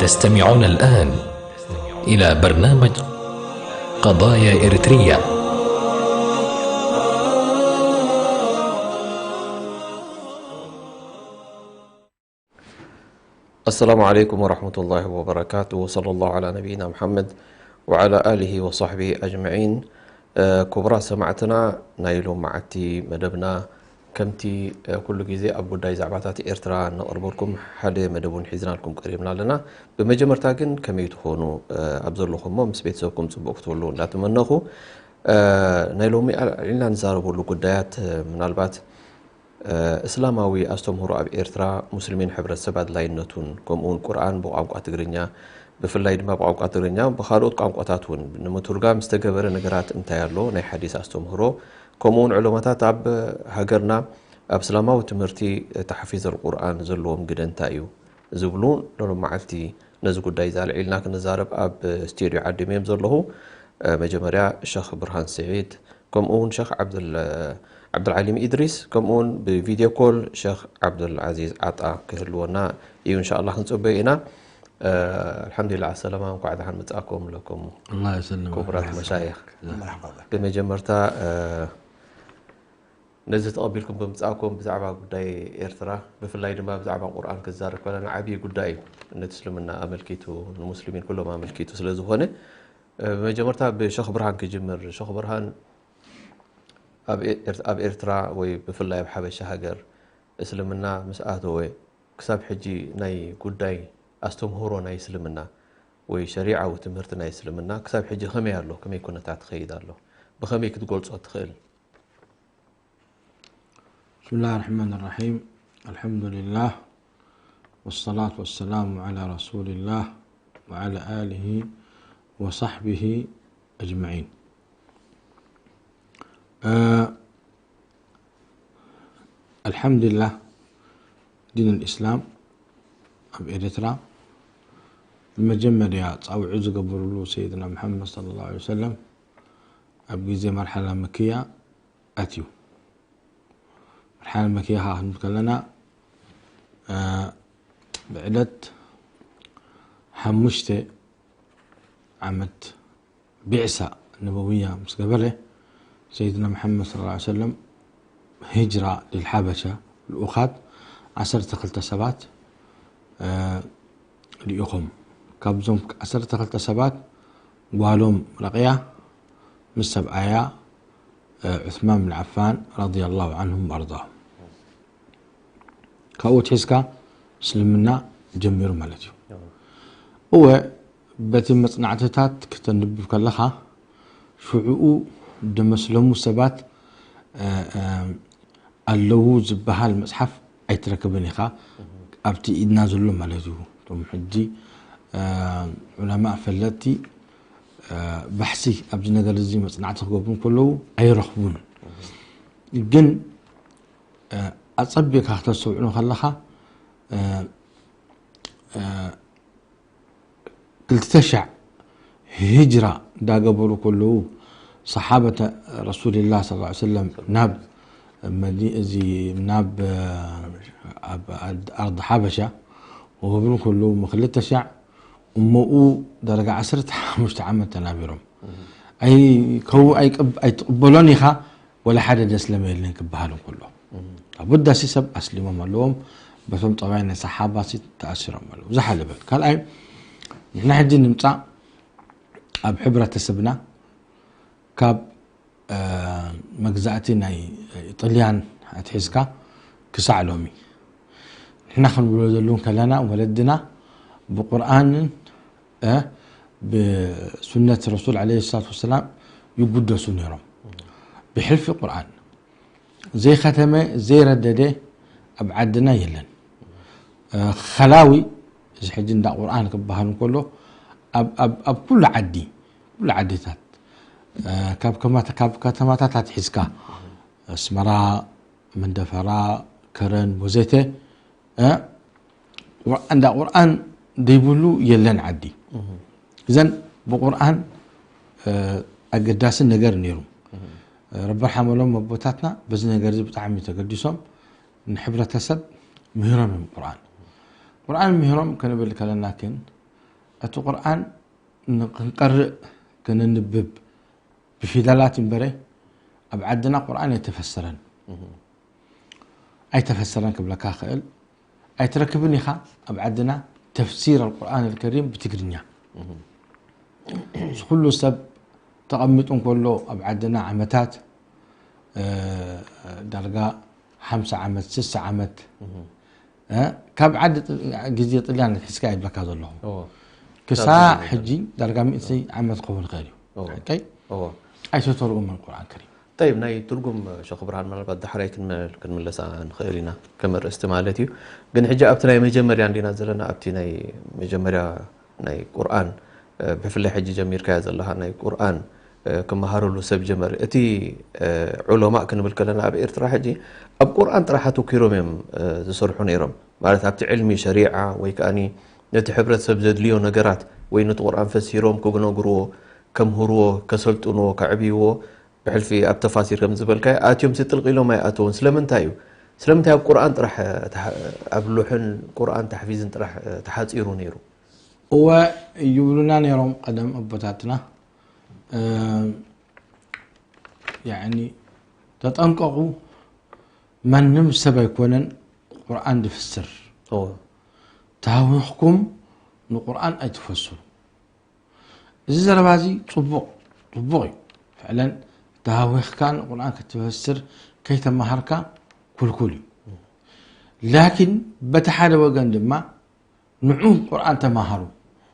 تستمعون الآن إلى برنامج قضايا إريترية. السلام عليكم ورحمة الله وبركاته، وصلى الله على نبينا محمد وعلى آله وصحبه أجمعين. ክቡራት ሰማዕትና፣ ናይ ሎም መዓልቲ መደብና ከምቲ ኩሉ ግዜ ኣብ ጉዳይ ዛዕባታት ኤርትራ ነቕርበልኩም ሓደ መደብ እውን ሒዝናልኩም ቀሪብና ኣለና። ብመጀመርታ ግን ከመይ ትኾኑ? ኣብ ዘለኹሞ ምስ ቤተሰብኩም ጽቡቕ ክትህሉ እንዳተመነኹ፣ ናይ ሎሚ ኣልዒልና ንዛረበሉ ጉዳያት ምናልባት እስላማዊ ኣስተምህሮ ኣብ ኤርትራ፣ ሙስሊሚን ሕብረተሰብ ኣድላይነቱን፣ ከምኡውን ቁርኣን ብቋንቋ ትግርኛ፣ ብፍላይ ድማ ብቋንቋ ትግርኛ፣ ብኻልኦት ቋንቋታት እውን ንምትርጓም ዝተገበረ ነገራት እንታይ ኣሎ፣ ናይ ሓዲስ ኣስተምህሮ፣ ከምኡውን ዕለማታት ኣብ ሃገርና ኣብ እስላማዊ ትምህርቲ ተሕፊዝ ኣልቁርኣን ዘለዎም ግደ እንታይ እዩ ዝብሉ ሎሎም መዓልቲ ነዚ ጉዳይ እዚ ኣልዒልና ክንዛረብ ኣብ ስቱድዮ ዓዲመ እዮም ዘለኹ። መጀመርያ ሸኽ ብርሃን ስዒድ፣ ከምኡ እውን ሸኽ ዓብዱል-፣ ዓብዱልዓሊም ኢድሪስ፣ ከምኡ እውን ብቪድዮ ኮል ሸኽ ዓብዱልዓዚዝ ዓጣ ክህልወና እዩ። እንሻ ኣላህ ክንጽበዮ ኢና። ኣልሓምዱሊላህ ዓሰላማ፣ እንኳዕ ደሓን መጻእኩም ለኩም። ኣላህ የሰልምክ። ክቡራት መሻይኽ፣ መርሓባ። ብመጀመርታ ነዚ ተቐቢልኩም ብምጻእኩም ብዛዕባ ጉዳይ ኤርትራ፣ ብፍላይ ድማ ብዛዕባ ቁርኣን ክዛረብ ከለና ዓብዪ ጉዳይ እዩ። ነቲ እስልምና ኣመልኪቱ፣ ንሙስሊሚን ኩሎም ኣመልኪቱ ስለ ዝኾነ፣ ብመጀመርታ ብሸኽ ብርሃን ክጅምር። ሸኽ ብርሃን፣ ኣብ ኤር-፣ ኣብ ኤርትራ ወይ ብፍላይ ኣብ ሓበሻ ሃገር እስልምና ምስ ኣተወ ክሳብ ሕጂ ናይ ጉዳይ ኣስተምህሮ ናይ እስልምና ወይ ሸሪዓዊ ትምህርቲ ናይ እስልምና ክሳብ ሕጂ ከመይ ኣሎ? ከመይ ኩነታት ትኸይድ ኣሎ? ብኸመይ ክትገልጾ ትኽእል? بسم الله الرحمن الرحيم. الحمد لله، والصلاة والسلام على رسول الله وعلى آله وصحبه أجمعين. ኣልሓምዱሊላህ፣ ዲን ኣልእስላም ኣብ ኤርትራ ብመጀመርያ ጻውዒት ዝገበርሉ ሰይድና መሓመድ ሰለላሁ ዐለይሂ ወሰለም ኣብ ግዜ መርሓላ መክያ ኣትዩ። መርሓላ መክያ ከኣ ክንብል ከለና፣ ብዕለት ሓሙሽተ ዓመት ቢዕሳ ነበውያ ምስ ገበረ፣ ሰይድና መሓመድ ሰለላሁ ዐለይሂ ወሰለም ሂጅራ ልልሓበሻ ልኡኻት ዓሰርተ ክልተ ሰባት ልኢኾም። ካብዞም ዓሰርተ ክልተ ሰባት ጓሎም ረቕያ ምስ ሰብኣያ ዑስማን ብን ዓፋን ረዲየላሁ ዐንሁም ወኣርዳሁም። ካብኡ ኣትሒዝካ እስልምና ጀሚሩ ማለት እዩ። እወ፣ በቲ መጽናዕትታት ክተንብብ ከለኻ ሽዑኡ ደመስለሙ ሰባት ኣለዉ ዝበሃል መጽሓፍ ኣይትረክብን ኢኻ። ኣብቲ ኢድና ዘሎ ማለት እዩ። እቶም ሕጂ ዑለማእ ፈለጥቲ ባሕሲ ኣብዚ ነገር እዚ መጽናዕቲ ክገብሩ ከለዉ ኣይረኽቡን። ግን ኣጸቢቕካ ክተስተውዕሎ ከለኻ ክልተ ሻዕ ሂጅራ እንዳገበሩ ከለዉ ሰሓበተ ረሱልላህ ሰለላሁ ዐለይሂ ወሰለም ናብ መዲ-፣ እዚ ናብ ኣብ ኣርድ ሓበሻ ክገብሩ ከለዉ ክልተ ሻዕ እሞኡ ዳርጋ ዓሰርተ ሓሙሽተ ዓመት ተናቢሮም። ኣይ ከው ኣይቅብ-፣ ኣይትቕበሎን ኢኻ ወላ ሓደ ደስለመ የለን ክበሃል እንከሎ፣ ኣቡዳሲ ሰብ ኣስሊሞም ኣለዎም። በቶም ጠባይ ናይ ሰሓባሲ ተኣሲሮም ኣለዉ። እዚ ሓደ በል። ካልኣይ፣ ንሕና ሕጂ ንምጻእ ኣብ ሕብረተሰብና ካብ መግዛእቲ ናይ ጥልያን ኣትሒዝካ ክሳዕ ሎሚ ንሕና ክንብሎ ዘለዉ ከለና ወለድና ብቁርኣንን ብሱነት ረሱል ዓለይሂ ሰላቱ ወሰላም ይጉደሱ ነይሮም። ብሕልፊ ቁርኣን ዘይኸተመ ዘይረደደ ኣብ ዓድና የለን። ኸላዊ እዚ ሕጂ እንዳ ቁርኣን ክበሃል እንከሎ ኣብ፣ ኣብ፣ ኣብ ኩሉ ዓዲ፣ ኩሉ ዓድታት ካብ ከማታ-፣ ካብ ከተማታት ኣትሒዝካ ኣስመራ፣ መንደፈራ፣ ከረን ወዘተ ቁር-፣ እንዳ ቁርኣን ዘይብሉ የለን ዓዲ። እዘን ብቁርኣን ኣገዳሲ ነገር ነይሩ። ረቢ ርሓመሎም ኣቦታትና በዚ ነገር እዚ ብጣዕሚ ተገዲሶም ንሕብረተሰብ ምህሮም እዮም ቁርኣን። ቁርኣን ምህሮም ክንብል ከለና ግን እቲ ቁርኣን ንክንቀርእ፣ ክንንብብ ብፊደላት እምበረ፣ ኣብ ዓድና ቁርኣን ኣይተፈሰረን። ኣይተፈሰረን ክብለካ ክእል። ኣይትረክብን ኢኻ ኣብ ዓድና ተፍሲር ኣልቁርኣን ኣልከሪም ብትግርኛ። እዚ ኩሉ ሰብ ተቐሚጡ እንከሎ ኣብ ዓድና ዓመታት፣ እ፣ ዳርጋ ሓምሳ ዓመት፣ ስሳ ዓመት፣ እ፣ ካብ ዓዲ ጥ-፣ ግዜ ጥልያን ሒዝካ ይብለካ ዘለኹ። እዎ። ክሳዕ ካብ ግዜ ሕጂ ዳርጋ ሚእቲ ዓመት ክኸውን ይኽእል እዩ። እዎ። ሓቀይ? እዎ። ኣይተተርጉመን ቁርኣን ከሪም። ጠይብ፣ ናይ ትርጉም ሸኽ ብርሃን ምናልባት ዳሕራይ ክንመ-፣ ክንምለሳ ንኽእል ኢና። ከም ኣርእስቲ ማለት እዩ። ግን ሕጂ ኣብቲ ናይ መጀመርያ እንዲና ዘለና፣ ኣብቲ ናይ መጀመርያ ናይ ቁርኣን፣ እ፣ ብፍላይ ሕጂ ጀሚርካዮ ዘለኻ ናይ ቁርኣን፣ እ፣ ክመሃረሉ ሰብ ጀመር። እቲ፣ እ፣ ዑለማእ ክንብል ከለና ኣብ ኤርትራ ሕጂ ኣብ ቁርኣን ጥራሕ ኣተኲሮም እዮም፣ እ፣ ዝሰርሑ ነይሮም። ማለት ኣብቲ ዕልሚ ሸሪዓ ወይ ከኣኒ ነቲ ሕብረተሰብ ዘድልዮ ነገራት ወይ ነቲ ቁርኣን ፈሲሮም ክነግርዎ፣ ከምህርዎ፣ ከሰልጥንዎ፣ ከዕብይዎ፣ ብሕልፊ ኣብ ተፋሲር ከም ዝበልካዮ ኣትዮም ጥልቕ ኢሎም ኣይኣተውን። ስለምንታይ እዩ? ስለምንታይ ኣብ ቁርኣን ጥራሕ፣ እ፣ ተሓ-፣ ኣብ ሉሕን ቁርኣን ታሕፊዝን ጥራሕ፣ እ፣ ተሓጺሩ ነይሩ? እወ ይብሉና ነይሮም ቀደም ኣቦታትና። እ፣ ያዕኒ ተጠንቀቑ፣ ማንም ሰብ ኣይኮነን ቁርኣን ዝፍስር። እወ። ተሃዊኽኩም ንቁርኣን ኣይትፈስሩ። እዚ ዘረባ እዚ ጽቡቕ፣ ጽቡቕ እዩ። ፍዕለን ተሃዊኽካ ንቁርኣን ክትፈስር ከይተማሃርካ ኩልኩል እዩ። ላኪን በቲ ሓደ ወገን ድማ ንዑ ቁርኣን ተማሃሩ፣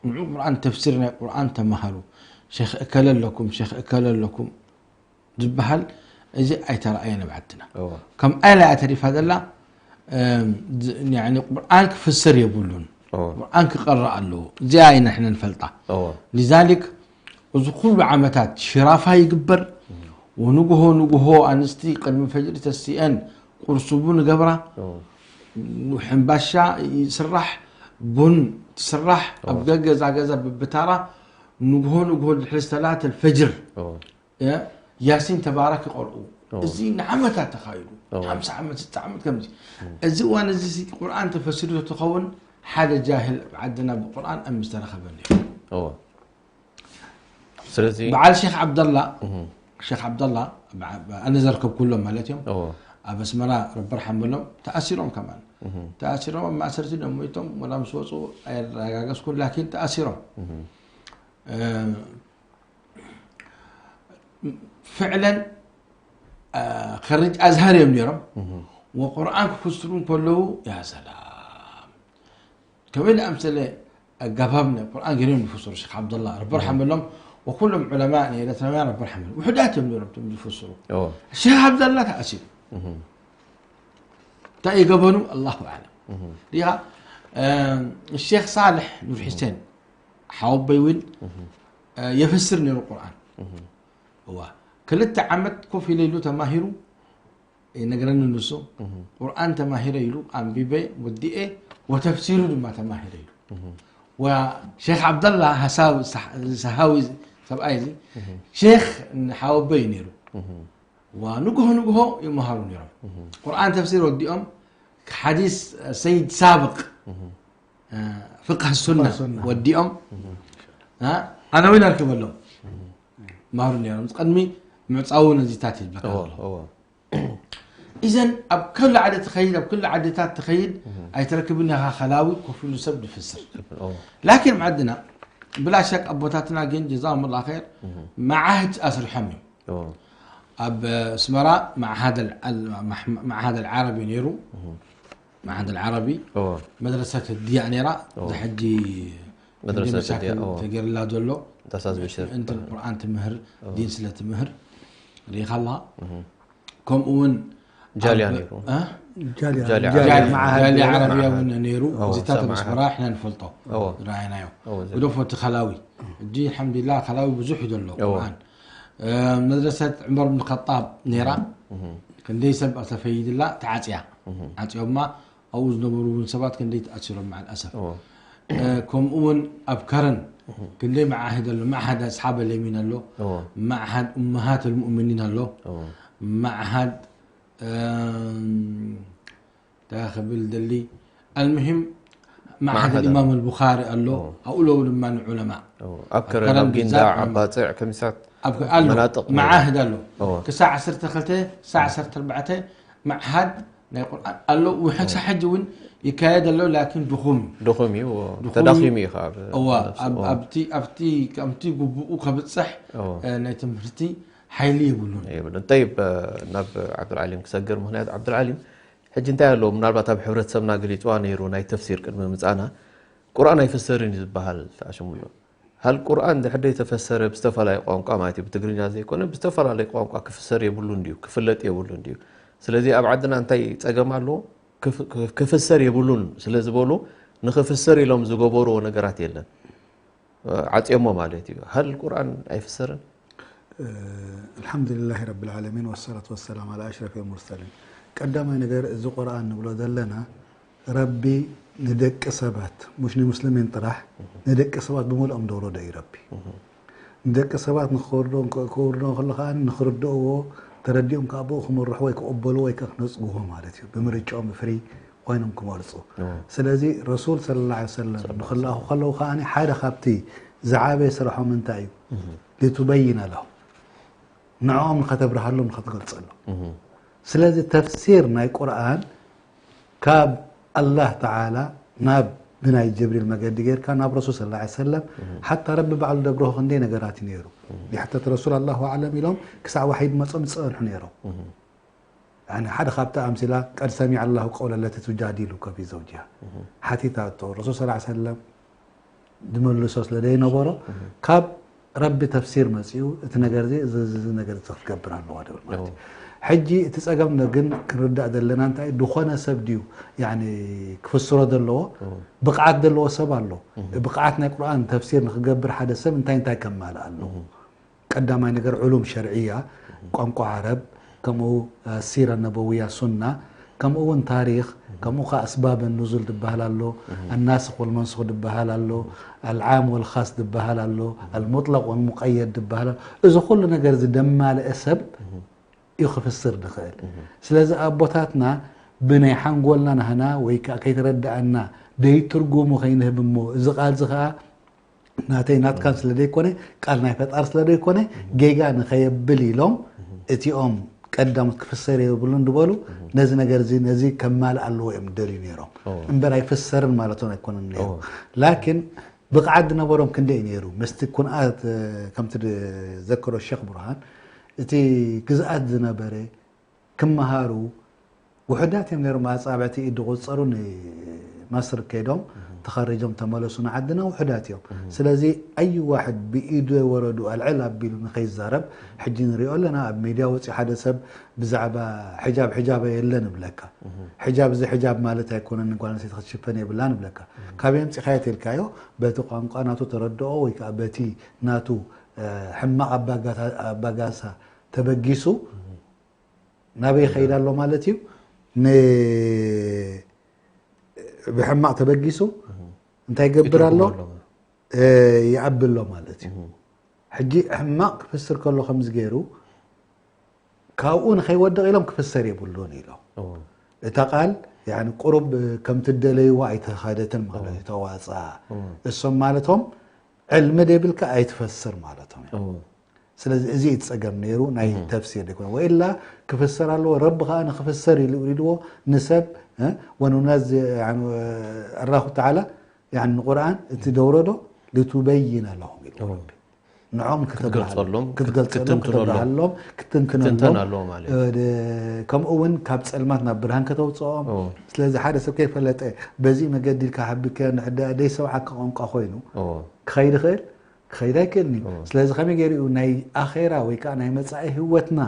ንዑ ቁርኣን ተፍሲር ናይ ቁርኣን ተማሃሩ፣ ሸኽ እከለ ኣለኩም፣ ሸኽ እከለ ኣለኩም ዝበሃል እዚ ኣይተረኣየን ኣብ ዓድና። እወ። ከም ኣላ እያ ተሪፋ ዘላ፣ እም፣ ዝ-፣ ያኒ ቁርኣን ክፍሰር የብሉን። እወ። ቁርኣን ክቐረእ ኣለዎ። እዚኣ ኢና ንሕና ንፈልጣ። እወ። ሊዛሊክ እዚ ኩሉ ዓመታት ሽራፋ ይግበር። ወንግሆ ንግሆ ኣንስቲ ቅድሚ ፈጅሪ ተሲአን ቁርሲ ቡን ይገብራ። እወ። ሕምባሻ ይስራሕ፣ ቡን ትስራሕ፣ ኣብ እወ። ገገዛ ገዛ ብብታራ ንግሆ ንግሆ ድሕሪ ሰላት ኣልፈጅር እወ። እ፣ ያሲን ተባረክ ይቐርኡ። እዎ። እዚ ንዓመታት ተኻይዱ። እዎ። ሓምሳ ዓመት፣ ስልሳ ዓመት ከምዚ። እዎ። እዚ እዋን እዚ ሲ ቁርኣን ተፈሲሩ ተትኸውን ሓደ ጃህል ኣብ ዓድና ብቁርኣን ኣብ ምስተረኸበ ነይሩ። እዎ። ስለዚ በዓል ሼኽ ዓብደላ፣ እህ። ሼኽ ዓብደላ፣ በዓ-፣ ኣነ ዘርከብኩሎም ማለት እዮም። እዎ። ኣብ ኣስመራ ረቢ ርሓመሎም ተኣሲሮም ከማን። እህ። ተኣሲሮም ኣብ ማእሰርቲ እዮም ሞይቶም፣ ወላ ምስ ወፁ ኣየረጋገፅኩን፣ ላኪን ተኣሲሮም። እህ። እ፣ ፍዕለን፣ እ፣ ኸሪጅ ኣዝሃር እዮም ነይሮም። እህ። ወቁርኣን ክፍስሩ እንከለዉ፣ ያ ሰላም። ከመይ ዝኣምሰለ ኣጋባብ ናይ ቁርኣን ገይሮም ዝፍስሩ፣ ሼኽ ዓብደላ፣ ረቢ እህ። ርሓመሎም፣ ወኩሎም ዑለማ ናይ ኤርትራውያን ረቢ ርሓመሎም። ውሑዳት እዮም ነይሮም እቶም ዝፍስሩ። እዎ። ሼኽ ዓብደላ ተኣሲሩ። እህ። እንታይ እዩ ገበኑ? ኣላሁ ኣዕለም። እህ። ሪኢኻ፣ እ፣ ሼኽ ሳልሕ ኑር ሑሴን፣ ሓወቦይ እውን፣ እህ። እ፣ የፈስር ነይሩ ቁርኣን። እህ። እዋ፣ ክልተ ዓመት ኮፍ ኢለ ኢሉ ተማሂሩ፣ ይነግረኒ ንሱ። እህ። ቁርኣን ተማሂረ ኢሉ፣ ኣንቢበ፣ ወዲኤ፣ ወተፍሲሩ ድማ ተማሂረ ኢሉ። እህ። ወሼኽ ዓብደላ ሃሳዊ፣ ሰሓ-፣ ሰሃዊ ሰብኣይ እዚ፣ እህ። ሼኽ ሓወቦይ እዩ ነይሩ። እህ። ወንግሆ ንግሆ ይመሃሩ ነይሮም። እህ። ቁርኣን ተፍሲር ወዲኦም፣ ሓዲስ ሰይድ ሳብቕ፣ እህ። እ፣ ፍቅህ ሱና ፍቅህ ሱና። ወዲኦም፣ እህ። እ፣ ኣነ እውን ኣርክበሎም። እህ። መሃሩ ነይሮም። ቅድሚ ምዕጻዉ ነዚታት ይብለካ እዎ፣ ኣለኹ። እዎ። ኢዘን ኣብ ኩሉ ዓዲ ትኸይድ፣ ኣብ ኩሉ ዓድታት ትኸይድ፣ እህ። ኣይትረክብን ኢኻ ከላዊ ኮፍ ኢሉ ሰብ ዝፍስር። እዎ። ላኪን ኣብ ዓድና ብላ ሸክ ኣቦታትና ግን ጀዛሁም ላ ኸይር እህ። መዓህድ ኣስርሖም እዮም። እዎ። ኣብ ኣስመራ መዓሃድ ኣል-፣ ኣል-፣ መሕ-፣ መዓሃድ ኣልዓረቢ ነይሩ። እህ። መዓሃድ ኣልዓረቢ፣ እዎ። መድረሰት ህድያ ነይራ፣ እዎ። እዚ ሕጂ መድረሰት ክንደይ ህድያ፣ መሻክል እዎ። ተገይርላ ዘሎ። ዳሳዝ ብሽር። እንትን ቁርኣን ትምህር፣ እዎ። ዲን ስለ ትምህር፣ ርኢኻ ኣለኻ። እህ። ከምኡ እውን ጃልያ ኣብ-፣ ነይሩ። እ? ጃልያ፣ ጃልያ ጃልያ፣ ዓረብያ። ጃልያ መዓሃድ ዓረብያ ጃልያ። እውን ነይሩ። እዎ፣ እዚታት ሰብ ኣብ ኣስመራ መዓሃድ። ንሕና ንፈልጦ፣ እዎ። ዝረኣይናዮ። እዎ፣ እዚ። ግደፎ እቲ ከላዊ። ሕጂ ኣልሓምዱሊላህ ከላዊ ብዙሕ እዩ ዘሎ እዎ። ቁርኣን። እ፣ መድረሰት ዑመር ብን ኸጣብ ነይራ። እህ። ክንደይ ሰብ ተፈይድላ ተዓጽያ። እህ። ዓጽዮማ ኣብኡ ዝነበሩ እውን ሰባት ክንደይ ተኣሲሮም፣ መዓል ኣሰፍ። እዎ። እ፣ ከምኡ እውን ኣብ ከረን እህ። ክንደይ መዓህድ ኣሎ፣ መዓሃድ ኣስሓብ ኣልየሚን ኣሎ፣ እዎ። መዓሃድ እመሃት ኣልሙእሚኒን ኣሎ፣ እዎ። መዓሃድ፣ እም፣ እንታይ ክብል ደሊ፣ ኣልሙሂም መዓህድ መዓህድ ኢማም ኣልቡኻሪ ኣሎ። ኣብኡ ለዉ ድማ ንዑለማ ኣብ ከረን ኣብ ጊንዳዕ ኣብ ባፅዕ ከሚሳት ኣብ ኣሎ መናጥቕ መዓህድ ኣሎ። እዎ። ክሳዕ ዓሰርተ ክልተ ክሳዕ ዓሰርተ ኣርባዕተ መዓሃድ ናይ ቁርኣን ኣሎ። ውሕድ ሳብ ሕጂ እውን ይካየድ ኣሎ፣ ላኪን ድኹም እዩ። ድኹም እዩ። እዎ። ድኹም ተዳኺሙ እዩ። እዩ ከዓ ብ- እዋ ነፍሱ። ኣብ- እዎ። ኣብቲ ኣብቲ ከምቲ ግቡኡ ከብፅሕ እዎ። እ፣ ናይ ትምህርቲ ሓይሊ የብሉን። ይብል እንታይ ናብ ዓብዱልዓሊም ክሰግር። ምክንያቱ ዓብዱልዓሊም ሕጂ እንታይ ኣለዎ? ምናልባት ኣብ ሕብረተሰብና ገሊፅዋ ነይሩ ናይ ተፍሲር ቅድሚ ምፃና ቁርኣን ኣይፍሰርን እዩ ዝበሃል ኣሽሙሎ። ሃል ቁርኣን ድሕር ዘይተፈሰረ ብዝተፈላለየ ቋንቋ ማለት እዩ፣ ብትግርኛ ዘይኮነ ብዝተፈላለየ ቋንቋ ክፍሰር የብሉን ድዩ? ክፍለጥ የብሉን ድዩ? ስለዚ ኣብ ዓድና እንታይ ፀገም ኣለዎ? ክፍ- ክፍሰር የብሉን ስለ ዝበሉ ንክፍሰር ኢሎም ዝገበርዎ ነገራት የለን። ዓፅዮሞ ማለት እዩ። ሃል ቁርኣን ኣይፍሰርን? الحمد لله رب العالمين والصلاة والسلام على أشرف المرسلين። ቀዳማይ ነገር እዚ ቁርኣን ንብሎ ዘለና ረቢ ንደቂ ሰባት፣ ሙሽ ንሙስሊሚን ጥራሕ፣ ንደቂ ሰባት ብምልኦም ደውረዶ እዩ ረቢ። ንደቂ ሰባት ንክወርዶ ክወርዶ ከሎ ከዓ ንክርድእዎ፣ ተረዲኦም ከዓ ብኡ ክምርሑ ወይ ክቕበሉ ወይ ከዓ ክነፅግዎ ማለት እዩ። ብምርጫኦም ፍሪ ኮይኖም ክመርፁ። ስለዚ ረሱል ሰለላሁ ዐለይሂ ወሰለም ንክለኣኹ ከለዉ ከዓ ሓደ ካብቲ ዝዓበየ ስራሖም እንታይ እዩ? ሊቱበይነ ለሁ፣ ንዕኦም ንኸተብርሃሎም ንኸትገልፀሎም። ስለዚ ተፍሲር ናይ ቁርኣን ካብ ኣላህ ተዓላ ናብ ብናይ ጅብሪል መገዲ ጌርካ ናብ ረሱል ሰለላሁ ዐለይሂ ወሰለም ሓታ ረቢ ባዕሉ ደብርሆ ክንደይ ነገራት እዩ ነይሩ። ይሕተት ረሱል ኣላሁ ኣዕለም ኢሎም ክሳዕ ዋሕይ ድመፆም ዝፀንሑ ነይሮም። ያኒ ሓደ ካብቲ ኣምሲላ ቀድ ሰሚዐ ኣላሁ ቀውለ ለቲ ቱጃዲሉከ ፊ ዘውጅሃ ሓቲታቶ ረሱል ሰለላሁ ዐለይሂ ወሰለም ድመልሶ ስለ ዘይነበሮ ካብ ረቢ ተፍሲር መፂኡ እቲ ነገር እዚ እዚ እዚ እዚ ነገር እዚ ክትገብር ኣለዋ ድብል ማለት እዩ። ሕጂ እቲ ፀገም ግን ክንርዳእ ዘለና እንታይ ድኾነ ሰብ ድዩ ያኒ ክፍስሮ ዘለዎ ብቕዓት ዘለዎ ሰብ ኣሎ። ብቕዓት ናይ ቁርኣን ተፍሲር ንክገብር ሓደ ሰብ እንታይ እንታይ ከማልእ ኣለዎ? ቀዳማይ ነገር ዑሉም ሸርዕያ ቋንቋ ዓረብ ከምኡ ሲራ ነበውያ ሱና ከምኡ እውን ታሪኽ ከምኡ ከዓ ኣስባብ ኑዙል ዝበሃል ኣሎ ኣናስኽ ወልመንሱኽ ዝበሃል ኣሎ ኣልዓም ወልኻስ ዝበሃል ኣሎ ኣልሙጥለቅ ወልሙቀየድ ዝበሃል ኣሎ እዚ ኩሉ ነገር እዚ ደማልአ ሰብ እዩ ክፍስር ንኽእል ስለዚ ኣቦታትና ብናይ ሓንጎልና ናህና ወይ ከዓ ከይተረዳኣና ደይትርጉሙ ከይንህብ እሞ እዚ ቃል እዚ ከዓ ናተይ ናትካን ስለ ዘይኮነ ቃል ናይ ፈጣር ስለ ዘይኮነ ጌጋ ንኸየብል ኢሎም እቲኦም ቀዳሞት ክፍሰር የብሉን ዝበሉ ነዚ ነገር እዚ ነዚ ከማልእ ኣለዎ እዮም ደልዩ ነይሮም እምበር ኣይፍሰርን ማለቶም ኣይኮነን ነይሩ ላኪን ብቕዓት ዝነበሮም ክንደይ ነይሩ ምስቲ ኩንኣት ከምቲ ዘከሮ ሸክ ብርሃን እቲ ግዝኣት ዝነበረ ክመሃሩ ውሑዳት እዮም ነይሮም ኣጻብዕቲ ኢድ ዝቑጸሩ ንመስር ከይዶም ተኸሪጆም ተመለሱ ንዓድና ውሑዳት እዮም ስለዚ ኣይ ዋሕድ ብኢዱ የወረዱ ኣልዕል ኣቢሉ ንኸይዛረብ ሕጂ ንሪኦ ኣለና ኣብ ሚድያ ወፂኡ ሓደ ሰብ ብዛዕባ ሕጃብ ሕጃብ የለን እብለካ ሕጃብ እዚ ሕጃብ ማለት ኣይኮነን ንጓል ኣንስተይቲ ክትሽፈን የብላን እብለካ ካበይ ኣምፂኻዮ ተልካዮ በቲ ቋንቋ ናቱ ተረድኦ ወይ ከዓ በቲ ናቱ ሕማቕ ኣባጋሳ ተበጊሱ ናበይ ይኸይድ ኣሎ ማለት እዩ ብሕማቕ ተበጊሱ እንታይ ይገብር ኣሎ ይኣቢ ኣሎ ማለት እዩ ሕጂ ሕማቕ ክፍስር ከሎ ከምዚ ገይሩ ካብኡ ንኸይወድቕ ኢሎም ክፍሰር የብሉን ኢሎም እታ ቃል ቁሩብ ከምቲ ደለይዋ ኣይተኸደትን ማለት እዩ ተዋፅኣ እሶም ማለቶም ዕልሚ ደይብልካ ኣይትፈስር ማለቶም እዮም ስለዚ እዚ እዩ ጸገም ነይሩ ናይ ተፍሲር ዘይኮነ ወኢላ ክፍሰር ኣለዎ ረቢ ከዓ ንክፍሰር ኢሉ ውሪድዎ ንሰብ ወኑነዝ ኣራኹ ተዓላ ንቁርኣን እቲ ደውረዶ ልቱበይነ ለሁም ኢሉ ንዖም ክትገልጸሎም ክትብርሃሎም ክትንትነሎም ክትንትነሎም ከምኡ እውን ካብ ጸልማት ናብ ብርሃን ከተውፅኦም ስለዚ ሓደ ሰብ ከይፈለጠ በዚ መገዲ ኢልካ ሓቢከ ንዕዳ ደይሰምዓካ ቋንቋ ኮይኑ ክኸይድ ይኽእል ክኸይድ ኣይክእልን እዩ ስለዚ ከመይ ገይሩ እዩ ናይ ኣኼራ ወይ ከዓ ናይ መፃኢ ህወትና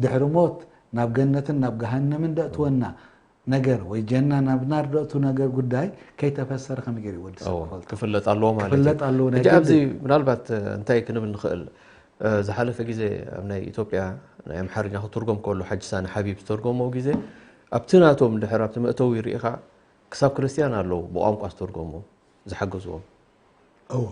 ድሕሪ ሞት ናብ ገነትን ናብ ገሃነምን ደእትወና ነገር ወይ ጀና ናብ ናር ደእቱ ነገር ጉዳይ ከይተፈሰረ ከመይ ገይሩ ወዲ ሰብ ክፈልጥ ክፍለጥ ኣለዎ ማለት ክፍለጥ ኣለዎ ናይ ሕጂ ኣብዚ ግድን ምናልባት እንታይ ክንብል ንኽእል ዝሓለፈ ግዜ ኣብ ናይ ኢትዮጵያ ናይ ኣምሓርኛ ክትርጎም ከሎ ሓጂ ሳኒ ሓቢብ ዝተርጎሞ ግዜ ኣብቲ ናቶም ድሕር ኣብቲ መእተዊ ርኢኻ ክሳብ ክርስትያን ኣለዉ ብቋንቋ ዝተርጎሙ ዝሓገዝዎም እዎ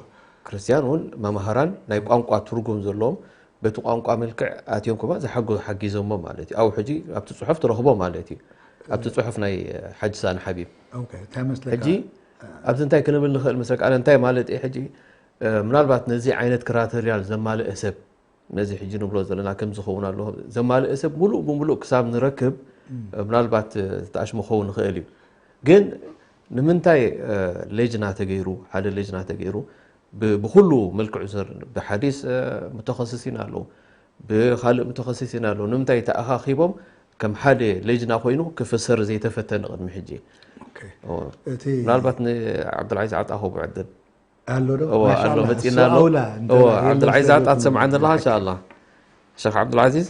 ክርስትያን እውን መምሃራን ናይ ቋንቋ ትርጉም ዘለዎም በቲ ቋንቋ መልክዕ ኣትዮም ከማ ዝሓገዙ ሓጊዞሞ ማለት እዩ ኣብኡ ሕጂ ኣብቲ ፅሑፍ ትረኽቦ ማለት እዩ ኣብቲ ፅሑፍ ናይ ሓጂ ሳኒ ሓቢብ ኦኬ እንታይ መስለካ ሕጂ ኣብዚ እንታይ ክንብል ንኽእል መስለካ? ኣነ እንታይ ማለት እየ ሕጂ፣ እ፣ ምናልባት ነዚ ዓይነት ክራተርያል ዘማልአ ሰብ፣ ነዚ ሕጂ ንብሎ ዘለና ከም ዝኸውን ኣለዎ፣ ዘማልአ ሰብ ሙሉእ ብሙሉእ ክሳብ ንረክብ፣ እ፣ ምናልባት፣ እ፣ ዝተኣሽሙ ክኸውን ንኽእል እዩ። ግን ንምንታይ፣ እ፣ ሌጅና ተገይሩ፣ ሓደ ሌጅና ተገይሩ፣ ብ-፣ ብኹሉ መልክዑ ዘር-፣ ብሓዲስ፣ እ፣ ሙተኸስሲን ኣለዉ፣ ብኻልእ ሙተኸስሲን ኣለዉ። ንምንታይ ተኣኻኺቦም ከም ሓደ ሌጅና ኮይኑ ክፍሰር ዘይተፈተነ ቅድሚ ሕጂ? ኦኬ። እዎ። እቲ ምናልባት ንዓብዱልዓዚዝ ዓጣ ክህቦ ዕድል። ኣሎ ዶ? እዎ፣ ማሻ ኣሎ፣ ኣላህ፣ መጺእና እሱ ኣሎ። ኣውላ፣ እንተ እዎ፣ የለን ዓብዱልዓዚዝ ሰብ ዓጣ የለን። ትሰምዓኒ ኣለኻ? እንሻ ኣላህ። ሸኽ ዓብዱልዓዚዝ?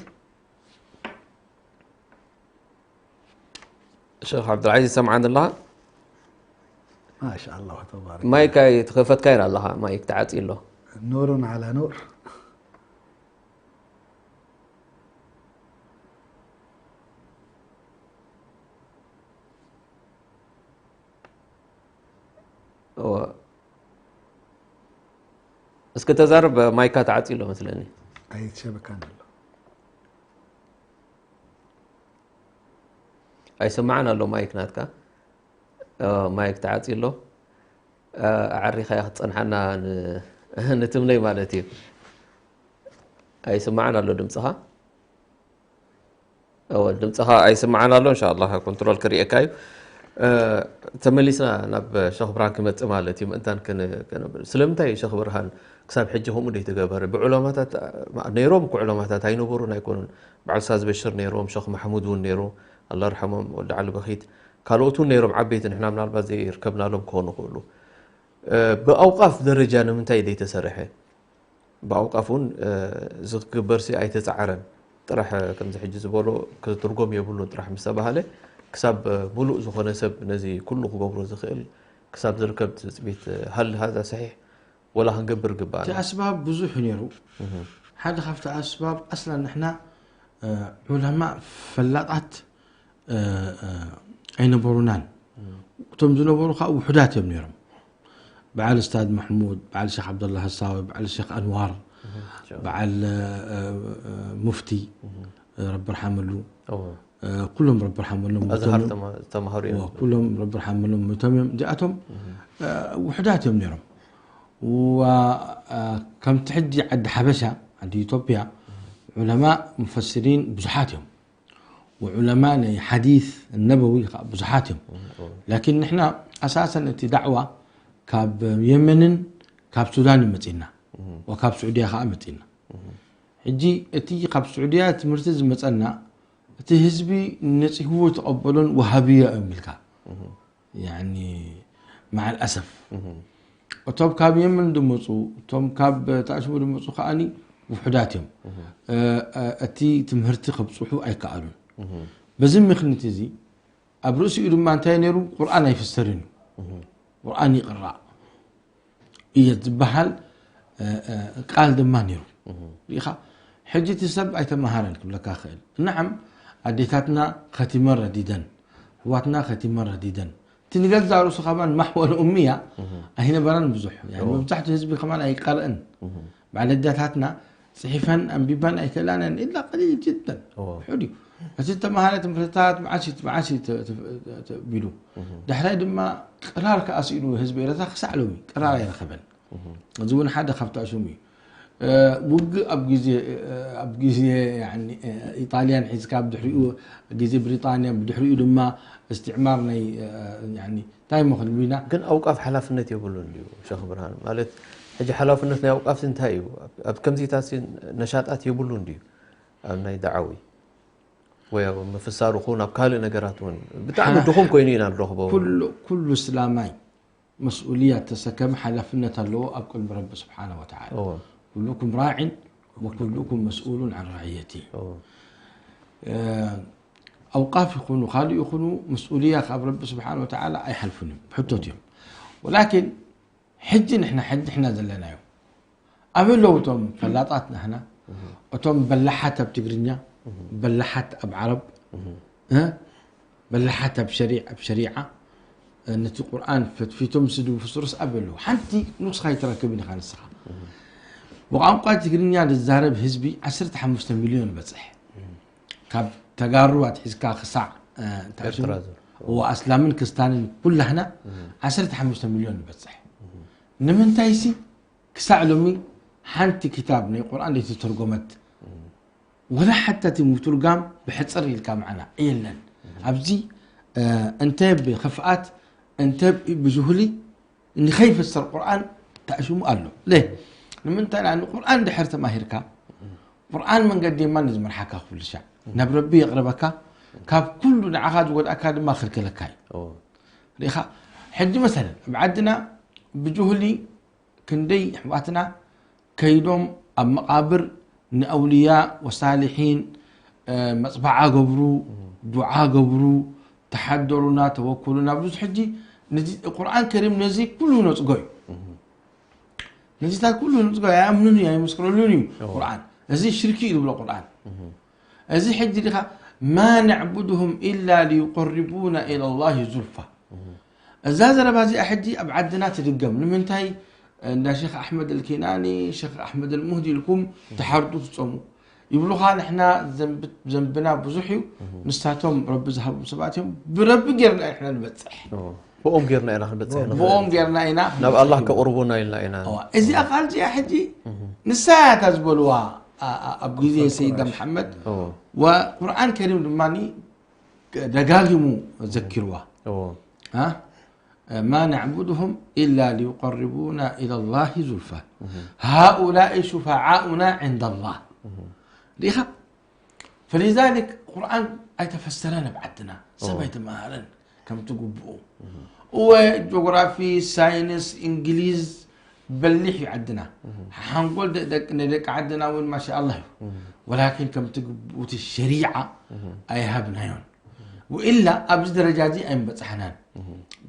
ሸኽ ዓብዱልዓዚዝ ትሰምዓኒ ኣለኻ? ማሻ ኣላህ፣ ተባረክ። ማይክ ኣይተኸፈትካዮን ኣለኻ፣ ማይክ ተዓጽዩ ኣሎ። ኑሩን ዓላ ኑር። እወ። እስኪ ተዛረብ፣ ማይካ ተዓጽዩ ኣሎ መስለኒ። ኣይተሸበካን ኣሎ። ኣይሰማዕን ኣሎ ማይክ ናትካ። እ፣ ማይክ ተዓጽዩ ኣሎ። እ፣ ኣዕሪኻያ ክትጸንሓና ን-፣ ንትምነይ ማለት እዩ። ኣይስማዕን ኣሎ ድምጽኻ። እወ፣ ድምጽኻ ኣይስማዕን ኣሎ። እንሻ ኣላህ ኮንትሮል ክርእየካ እዩ። እ፣ ተመሊስና ናብ ሸኽ ብርሃን ክመጽእ ማለት እዩ። ምእንታን ክን-፣ ክነብል። ስለምንታይ እዩ ሸኽ ብርሃን ክሳብ ሕጂ ከምኡ ዘይተገበረ? ብዑለማታት፣ ማ-፣ ነይሮም እኮ ዑለማታት ኣይነበሩን ኣይኮኑን። በዓል ኡስታዝ በሽር ነይሮም፣ ሸኽ ማሕሙድ እውን ነይሩ፣ ኣላህ ይርሐሞም፣ ወዲ ዓሊ በኺት። ካልኦት እውን ነይሮም ዓበይቲ፣ ንሕና ምናልባት ዘይርከብናሎም ክኾኑ ይኽእሉ። እ፣ ብኣውቃፍ ደረጃ ንምንታይ ዘይተሰርሐ? ብኣውቃፍ እውን፣ እ፣ እዚ ክግበርሲ ኣይተጻዕረን። ጥራሕ፣ እ፣ ከምዚ ሕጂ ዝበሎ ክትርጎም የብሉን ጥራሕ ምስ ተባህለ፣ ክሳብ፣ እ፣ ሙሉእ ዝኾነ ሰብ ነዚ ኩሉ ክገብሮ ዝኽእል ክሳብ ዝርከብ ትጽቢት፣ እ፣ ሃል ሃዛ ሰሒሕ ወላ ክንገብር ግባእና። እቲ ኣስባብ ብዙሕ እዩ ነይሩ። እህ። ሓደ ካብቲ ኣስባብ ኣስላን ንሕና፣ እ፣ ዑለማ ፈላጣት፣ እ፣ እ፣ ኣይነበሩናን። እም። እቶም ዝነበሩ ከዓ ውሑዳት እዮም ነይሮም። በዓል እስታዝ ማሕሙድ፣ በዓል ሸኽ ዓብደላ ሃሳዊ፣ በዓል ሸኽ ኣንዋር፣ እህ፣ ሸኽ። በዓል፣ እ፣ እ፣ እ፣ ሙፍቲ፣ እህ። እ፣ ረቢ ርሓመሉ። እዎ። እ፣ ኩሎም ረቢ ርሓመሎም ኣዝሃር ሞይቶም እዮም። ተማ-፣ ዝተምሃሩ እዮም። እዎ፣ ኩሎም ረቢ ርሓመሎም ሞይቶም እዮም። እዚኣቶም፣ እህ። እ፣ ውሑዳት እዮም ነይሮም። ዋ-፣ እ፣ ከምቲ ሕጂ ዓዲ ሓበሻ፣ ዓዲ ኢትዮጵያ፣ እህ። ዑለማ ሙፈሲሪን ብዙሓት እዮም። ወዑለማ ናይ ሓዲስ ነበዊ ከዓ ብዙሓት እዮም። እም፣ እም። ላኪን ንሕና ኣሳሰን እቲ ዳዕዋ ካብ የመንን ካብ ሱዳን እዩ መጺእና። እም። ወካብ ስዑድያ ከዓ መጺእና። እም። ሕጂ እቲ ካብ ስዑድያ ትምህርቲ ዝመጸና፣ እቲ ህዝቢ ነጺህዎ ተቐበሎን ወሃብያ እዮም ኢልካ። እም። ያኒ፣ መዓል ኣሰፍ። እም። እቶም ካብ የመን ዝመጹ፣ እቶም ካብ ተኣሽሙ ዝመጹ ከኣኒ ውሑዳት እዮም። እህ። እ፣ እ፣ እቲ ትምህርቲ ከብጽሑ ኣይከኣሉን። እህ። በዚ ምኽንያት እዚ፣ ኣብ ርእሲኡ ድማ እንታይ ነይሩ? ቁርኣን ኣይፍሰርን እዩ። እህ። ቁርኣን ይቕራእ እየ ዝበሃል፣ እ፣ እ፣ ቃል ድማ ነይሩ። እህ። ሪኢኻ፣ ሕጂ እቲ ሰብ ኣይተመሃረን ክብለካ ክእል። ነዓም፣ ኣዴታትና ኸቲመን ረዲደን፣ ኣሕዋትና ኸቲመን ረዲደን፣ እቲ ንገዛእ ርእሱ ከማን ማሕወል ኡምያ እህ። ኣይነበረን ብዙሕ። ያኒ እዎ። መብዛሕትኡ ህዝቢ ከማን ኣይቀርአን። እህ። በዓል ኣዴታትና ጽሒፈን ኣንቢበን ኣይክእላን እየን፣ ኢላ ቀሊል ጅደን። እዎ። ውሑድ እዩ። እቲ ዝተምሃረ ትምህርትታት መዓስ እዩ፣ መዓስ እዩ ተ-፣ ተ-፣ ተ-፣ ቢሉ። እህ። ዳሕራይ ድማ ቅራር ከኣ ስኢኑ ህዝቢ ኤረትራ ክሳዕ ሎሚ ቅራር ኣይረኸበን። እህ። እዚ እውን ሓደ ካብቲ ኣሽሙ እዩ። እ፣ ውግእ ኣብ ግዜ፣ እ፣ ኣብ ግዜ፣ ያኒ፣ እ፣ ኢጣልያን ሒዝካ፣ ብድሕሪኡ ግዜ ብሪጣንያ፣ ብድሕሪኡ ድማ እስትዕማር ናይ፣ እ፣ ያኒ፣ እንታይ እሞ ክንብል ኢና? ግን ኣውቃፍ ሓላፍነት የብሉን ድዩ ሸኽ ብርሃን? ማለት፣ ሕጂ ሓላፍነት ናይ ኣውቃፍሲ እንታይ እዩ? ኣብ፣ ኣብ ከምዚታትሲ ነሻጣት የብሉን ድዩ? ኣብ ናይ ደዓዊ ወይ ኣብ ምፍሳር ይኹን ኣብ ካልእ ነገራት እውን ብጥዕሚ ሓ-፣ ድኹም ኮይኑ ኢና ንረኽቦ። ኩሉ፣ ኩሉ እስላማይ መስኡልያ ተሰከመ ሓላፍነት ኣለዎ ኣብ ቅድሚ ረቢ ስብሓነ ወተዓላ። እዎ። ኩሉኩም ራዒን ወኩሉኩም መስኡሉን ዓን ራዕየቲ። እዎ። እ፣ ኣውቃፍ ይኹኑ ካልእ ይኹኑ መስኡልያ ካብ ረቢ ስብሓነ ወተዓላ ኣይሓልፉን እዮም፣ ሕቶት እዮም። ወላኪን ሕጂ ንሕና፣ ሕጂ ንሕና ዘለናዮ ኣበይ ኣለዉ እቶም ፈላጣት ናህና? እህ። እቶም በላሓት ኣብ ትግርኛ፣ እህ። በላሓት ኣብ ዓረብ፣ እህ። እ? በላሓት ኣብ ሸሪ-፣ ኣብ ሸሪዓ፣ እ፣ ነቲ ቁርኣን ፈትፊቶም ስድቡ ፍስሩስ ኣበይ ኣለዉ? ሓንቲ ንስኻ ኣይትረክብን ኢኻ ንስኻ። እህ። ብቋንቋ ትግርኛ ዝዛረብ ህዝቢ ዓሰርተ ሓሙሽተ ሚልዮን ይበጽሕ። እህ። ካብ ተጋሩ ኣትሒዝካ ክሳዕ፣ እ፣ እንታይ ኤርትራ ሽሙ? ዞር። ወኣስላምን ክስታንን ኩላህና ዓሰርተ ሓሙሽተ ሚልዮን ንበጽሕ። ንምንታይሲ ክሳዕ ሎሚ ሓንቲ ክታብ ናይ ቁርኣን ዘይተተርጎመት ወላ ሓታ እቲ ምትርጓም ብሕጽር ኢልካ ማዕና የለን። ኣብዚ እንተ ብኽፍኣት እንተ ብጅሁሊ ንኸይፍሰር ቁርኣን ተኣሽሙ ኣሎ። ለ ንምንታይ ንኣ ቁርኣን ድሕር ተማሂርካ ቁርኣን መንገዲ የማን ዝመርሓካ ኩሉ ሻዕ ናብ ረቢ የቕርበካ፣ ካብ ኩሉ ንዓኻ ዝጎድኣካ ድማ ክልክለካ እዩ። ሪኻ ሕጂ መሰለን ኣብ ዓድና ብጅሁሊ ክንደይ ኣሕዋትና ከይዶም ኣብ መቓብር ንኣውልያ ወሳሊሒን መፅባዓ ገብሩ፣ ዱዓ ገብሩ፣ ተሓደሩና ተወኩሉና ብዙ ሕጂ ቁርኣን ከሪም ነዚ ኩሉ ነፅጎ እዩ። ነዚታት ኩሉ ነፅጎ ኣይኣምኑን እዩ ኣይመስክረሉን እዩ። ቁርኣን እዚ ሽርኪ እዩ ዝብሎ ቁርኣን። እዚ ሕጂ ዲኻ ማ ነዕቡድሁም ኢላ ሊዩቀርቡና ኢላ ላሂ ዙልፋ። እዛ ዘረባ እዚኣ ሕጂ ኣብ ዓድና ትድገም። ንምንታይ እንዳ ሸኽ ኣሕመድ ኣልኪናኒ፣ ሸኽ ኣሕመድ ኣልሙህዲ ኢልኩም ትሓርዱ ትጸሙ ይብሉኻ። ንሕና ዘንብና ብዙሕ እዩ። ንሳቶም ረቢ ዝሃቦም ሰባት እዮም። ብረቢ ጌርና ንሕና ንበጽሕ። ብኦም ጌርና ኢና ክንበጽሕ ንኽእል። ብኦም ጌርና ኢና ናብ ኣላህ ከቕርቡና ኢልና ኢና። እዚኣ ቃል እዚኣ ሕጂ ንሳ እያ እታ ዝበልዋ ኣብ ግዜ ሰይድና መሓመድ። ወቁርኣን ከሪም ድማ ደጋጊሙ ዘኪርዋ። ማ ነዕቡድሁም ኢላ ሊዩቀርቡና ኢላ ላሂ ዙልፋ ሃኡላኢ ሹፋዓኡና ዕንዳ ላህ። ሪኢኻ? ፈሊዛሊክ ቁርኣን ኣይተፈሰረን ኣብ ዓድና፣ ሰብ ኣይተመሃረን ከምቲ ግቡኡ። እወ ጆግራፊ፣ ሳይንስ፣ እንግሊዝ በሊሕ እዩ ዓድና። ሓንጎል ናይ ደቂ ዓድና እውን ማሻ ኣላህ እዩ። ወላኪን ከምቲ ግቡኡ እቲ ሸሪዓ ኣይሃብናዮን። ወኢላ ኣብዚ ደረጃ እዚ ኣይምበጻሕናን።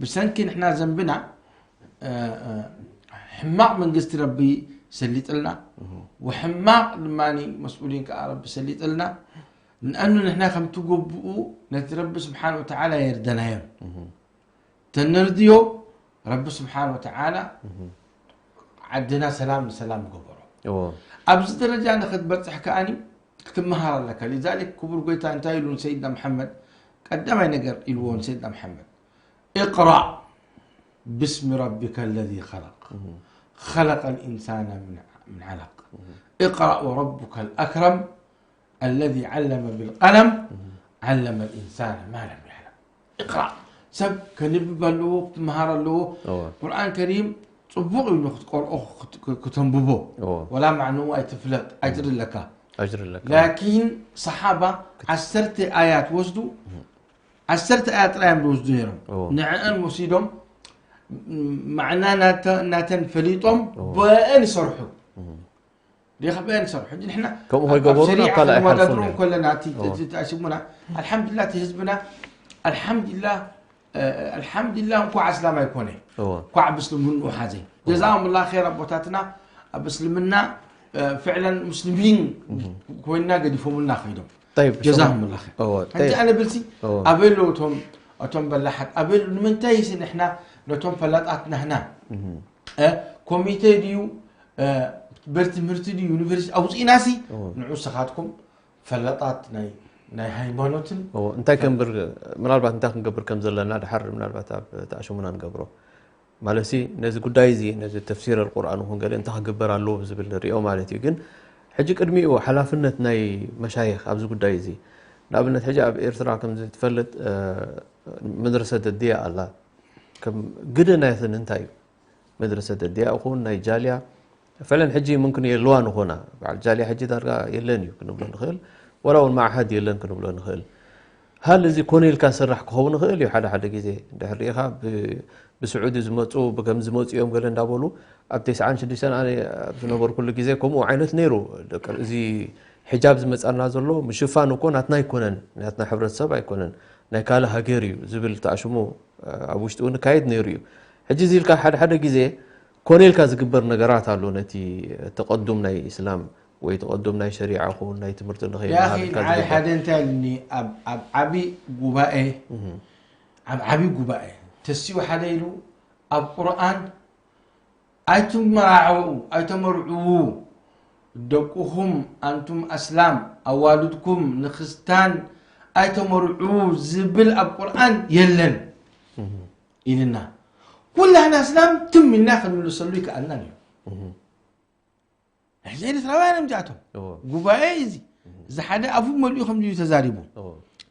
ብሰንኪ ንሕና ዘንብና ሕማቕ መንግስቲ ረቢ ሰሊጥልና፣ ወሕማቕ ድማ መስኡሊን ከዓ ረቢ ሰሊጥልና። ንኣኑ ንሕና ከምቲ ግቡኡ ነቲ ረቢ ስብሓን ወተዓላ የርደናዮን። ተነርድዮ ረቢ ስብሓን ወተዓላ ዓድና ሰላም ንሰላም ገበሮ። ኣብዚ ደረጃ ንክትበፅሕ ከኣኒ ክትመሃር ኣለካ። ሊዛሊክ ክቡር ጎይታ እንታይ ኢሉ ንሰይድና መሓመድ ቀዳማይ ነገር ኢልዎ ንሰይድና መሓመድ اقرأ باسم ربك الذي خلق خلق الإنسان من من علق اقرأ وربك الأكرم الذي علم بالقلم علم الإنسان ما لم يعلم اقرأ ሰብ ከንብብ ኣለዎ ክትመሃር ኣለዎ። ቁርኣን ከሪም ፅቡቕ እዩ ክትቀርኦ ክተንብቦ ወላ ማዕንኡ ኣይትፍለጥ ኣይትርለካ። ላኪን ሰሓባ ዓሰርተ ኣያት ወስዱ ዓሰርተ ኣያ ጥራይ እዮም ዝወስዱ ነይሮም። ንዕአን ወሲዶም ማዕና ናተን ፈሊጦም ብአን ይሰርሑ። ዲኻ ብአን ይሰርሑ። ሕጂ ንሕና ከምኡ ከይገበሩ ናብ ካልእ ኣይሓልፉን እዮም። ከለና እቲ ተኣሽሙና ኣልሓምዱላ እቲ ህዝብና ኣልሓምዱላ ኣልሓምዱላ እንኳዕ ኣስላም ኣይኮነ እንኳዕ ብስልምንኡ ሓዘ። ጀዛሁም ላ ር ኣቦታትና ኣብ እስልምና ፍዕለን ሙስሊሚን ኮይና ገዲፎምልና ከይዶም። ጀዛሁም ላ ር። ሕጂ ኣነ ብልሲ ኣበይ ኣለዉ እቶም በላሓት ኣበይ ኣለዉ? ንምንታይ ሲ ንሕና ነቶም ፈላጣት ናህና ኮሚቴ ድዩ በር ትምህርቲ ድዩ ዩኒቨርሲቲ ኣውፅእና ሲ ንዑ ሰኻትኩም ፈላጣት ናይ ናይ ሃይማኖትን እንታይ ክንብር ምናልባት እንታይ ክንገብር ከም ዘለና ድሓር ምናልባት ኣብ ተኣሽሙና ንገብሮ። ማለት ነዚ ጉዳይ እዚ ነዚ ተፍሲር ኣልቁርኣን ይኹን ገለ እንታይ ክግበር ኣለዎ ዝብል ንሪኦ ማለት እዩ። ግን ሕጂ ቅድሚኡ ሓላፍነት ናይ መሻይኽ ኣብዚ ጉዳይ እዚ ንኣብነት ሕጂ ኣብ ኤርትራ ከምዚ ትፈልጥ መድረሰ ደድያ ኣላ። ከም ግደ ናይተን እንታይ እዩ መድረሰ ደድያ ይኹን ናይ ጃልያ ፈለን ሕጂ ምምክን የለዋን ይኾና። በዓል ጃልያ ሕጂ ዳርጋ የለን እዩ ክንብሎ ንኽእል። ወላ እውን መዓሃድ የለን ክንብሎ ንኽእል። ሃል እዚ ኮነ ኢልካ ዝስራሕ ክኸውን ይኽእል እዩ ሓደ ሓደ ግዜ። እንድሕር ርኢኻ ብ- ብስዑዲ ዝመፁ ብከም ዝመፁ እዮም ገለ እንዳበሉ ኣብ ተስዓን ሽዱሽተን ኣነ ኣብ ዝነበርኩሉ ግዜ ከምኡ ዓይነት ነይሩ። ደቂ- እዚ ሕጃብ ዝመፃና ዘሎ ምሽፋን እኮ ናትና ኣይኮነን፣ ናትና ሕብረተሰብ ኣይኮነን፣ ናይ ካልእ ሃገር እዩ ዝብል ተኣሽሙ ኣብ ውሽጢ እውን ይካየድ ነይሩ እዩ። ሕጂ እዚ ኢልካ ሓደ ሓደ ግዜ ኮነ ኢልካ ዝግበር ነገራት ኣሎ ነቲ ተቐዱም ናይ ኢስላም ወይ ተቐዱም ናይ ሸሪዓ ኹን ናይ ትምህርቲ ንኸይመሃር ኢልካ ዝግበር ሓደ እንታይ ኢሉኒ ኣብ ዓቢ ጉባኤ ኣብ ዓቢ ጉባኤ ተሲኡ ሓደ ኢሉ ኣብ ቁርኣን ኣይትመራዓው ኣይተመርዕዉ ደቁኹም ኣንቱም ኣስላም ኣዋልድኩም ንክስታን ኣይተመርዑ ዝብል ኣብ ቁርኣን የለን ኢልና ኩላህና ኣስላም ትም ኢልና ክንምልሰሉ ይከኣልናን እዩ። ሕዚ ኤርትራውያን እዮም እዚኣቶም። ጉባኤ እዚ እዚ ሓደ ኣፉ መሊኡ ከም ድዩ ተዛሪቡ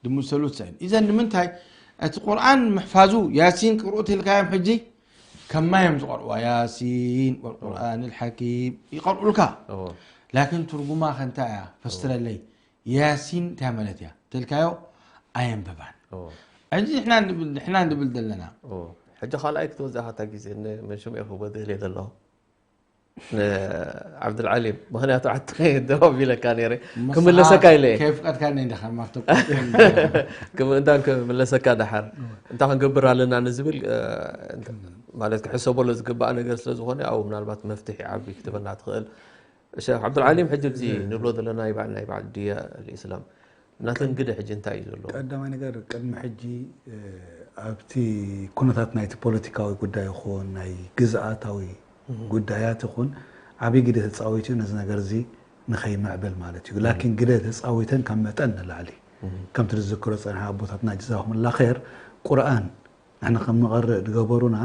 ድምሰሉት ሰን ኢዘን ንምንታይ እቲ ቁርኣን ምሕፋዙ ያሲን ቅርኡ ተልካዮም ሕጂ ከማይ እዮም ዝቐርዋ ያሲን ወልቁርኣን ልሓኪም ይቐርኡልካ። ላኪን ትርጉማ ከንታ እያ ፈስትረለይ ያሲን እንታይ ማለት እያ ተልካዮ ኣየንብባን። ሕጂ ንሕና ንብል ዘለና ሕጂ ካልኣይ ክትወዛኻ እታ ግዜ መንሽም ኢኹ በደል ዘለኹ ዓብድልዓሊም ምክንያቱ ዓቲ ደባብ ኢለካ ነረ ክምለሰካ ኢለ እየ። ከየፍቀድካኒ እንዲኻ ማፍቶ እንታ ክምለሰካ ደሓር እንታይ ክንገብር ኣለና ንዝብል ማለት ክሕሰበሎ ዝግባእ ነገር ስለ ዝኾነ ኣብኡ ምናልባት መፍትሒ ዓቢ ክትበና ትኽእል። ሸክ ዓብዱልዓሊም ሕጂ እዚ ንብሎ ዘለና ናይ በዓል ናይ በዓል ድያ ልእስላም ናተን ግደ ሕጂ እንታይ እዩ ዘለዎ? ቀዳማይ ነገር ቅድሚ ሕጂ ኣብቲ ኩነታት ናይቲ ፖለቲካዊ ጉዳይ ይኹን ናይ ግዝኣታዊ ጉዳያት ይኹን ዓብዪ ግደ ተፃዊቱ ነዚ ነገር እዚ ንኸይምዕብል ማለት እዩ። ላኪን ግደ ተፃዊተን ካብ መጠን ንላዕሊ ከምቲ ዝዝክሮ ፀንሐ ኣቦታትና ጅዛኹምላ ኸይር ቁርኣን ንሕና ከም ንቐርእ ዝገበሩና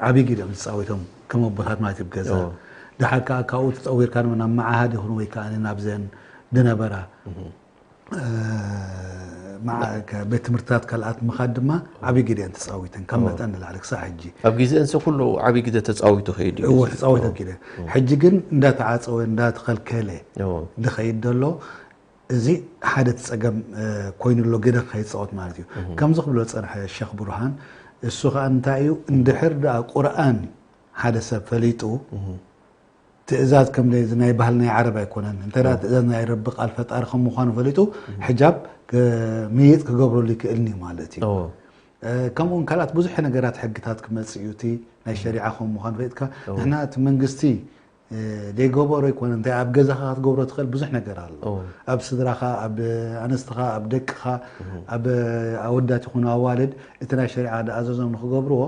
ዓብዪ ግደ እዮም ዝፃወቶም ከም ኣቦታት ማለት እዩ ብገዛ ድሓር ከዓ ካብኡ ተፀዊርካ ድማ ናብ መዓሃድ ይኹን ወይ ከዓ ናብዘን ዝነበራ ቤት ትምህርትታት ካልኣት ምኻድ ድማ ዓብዪ ግደ እየን ተፃዊተን ካብ መጠን ንላዕሊ ክሳዕ ሕጂ ኣብ ግዜ እንሰ ኩሉ ዓብዪ ግደ ተፃዊቱ ከይድ እዩ ተፃዊተ ግደ ሕጂ ግን እንዳተዓፀወ እንዳተኸልከለ ዝኸይድ ዘሎ እዚ ሓደ እቲ ጸገም ኮይኑ ኣሎ ግደ ከይጻወት ማለት እዩ። ከምዚ ክብሎ ዝጸንሐ ሸኽ ብርሃን እሱ ከኣ እንታይ እዩ እንድሕር ደኣ ቁርኣን ሓደ ሰብ ፈሊጡ ትእዛዝ ከም ናይ ባህል ናይ ዓረብ ኣይኮነን እንተ ትእዛዝ ናይ ረቢ ቃል ፈጣሪ ከም ምዃኑ ፈሊጡ ሕጃብ ምይጥ ክገብረሉ ይክእልኒ ማለት እዩ። ከምኡ እውን ካልኣት ብዙሕ ነገራት ሕግታት ክመጽእ እዩ እቲ ናይ ሸሪዓ ከም ምዃኑ ፈሊጥካ ንሕና እቲ መንግስቲ ደይገበሮ ይኮነ እንታይ ኣብ ገዛኻ ክትገብሮ ትኽእል ብዙሕ ነገር ኣሎ ኣብ ስድራኻ ኣብ ኣነስትኻ ኣብ ደቅኻ ኣብ ኣወዳት ይኹኑ ኣዋልድ እቲ ናይ ሸሪዓ ዝኣዘዞም ንክገብርዎ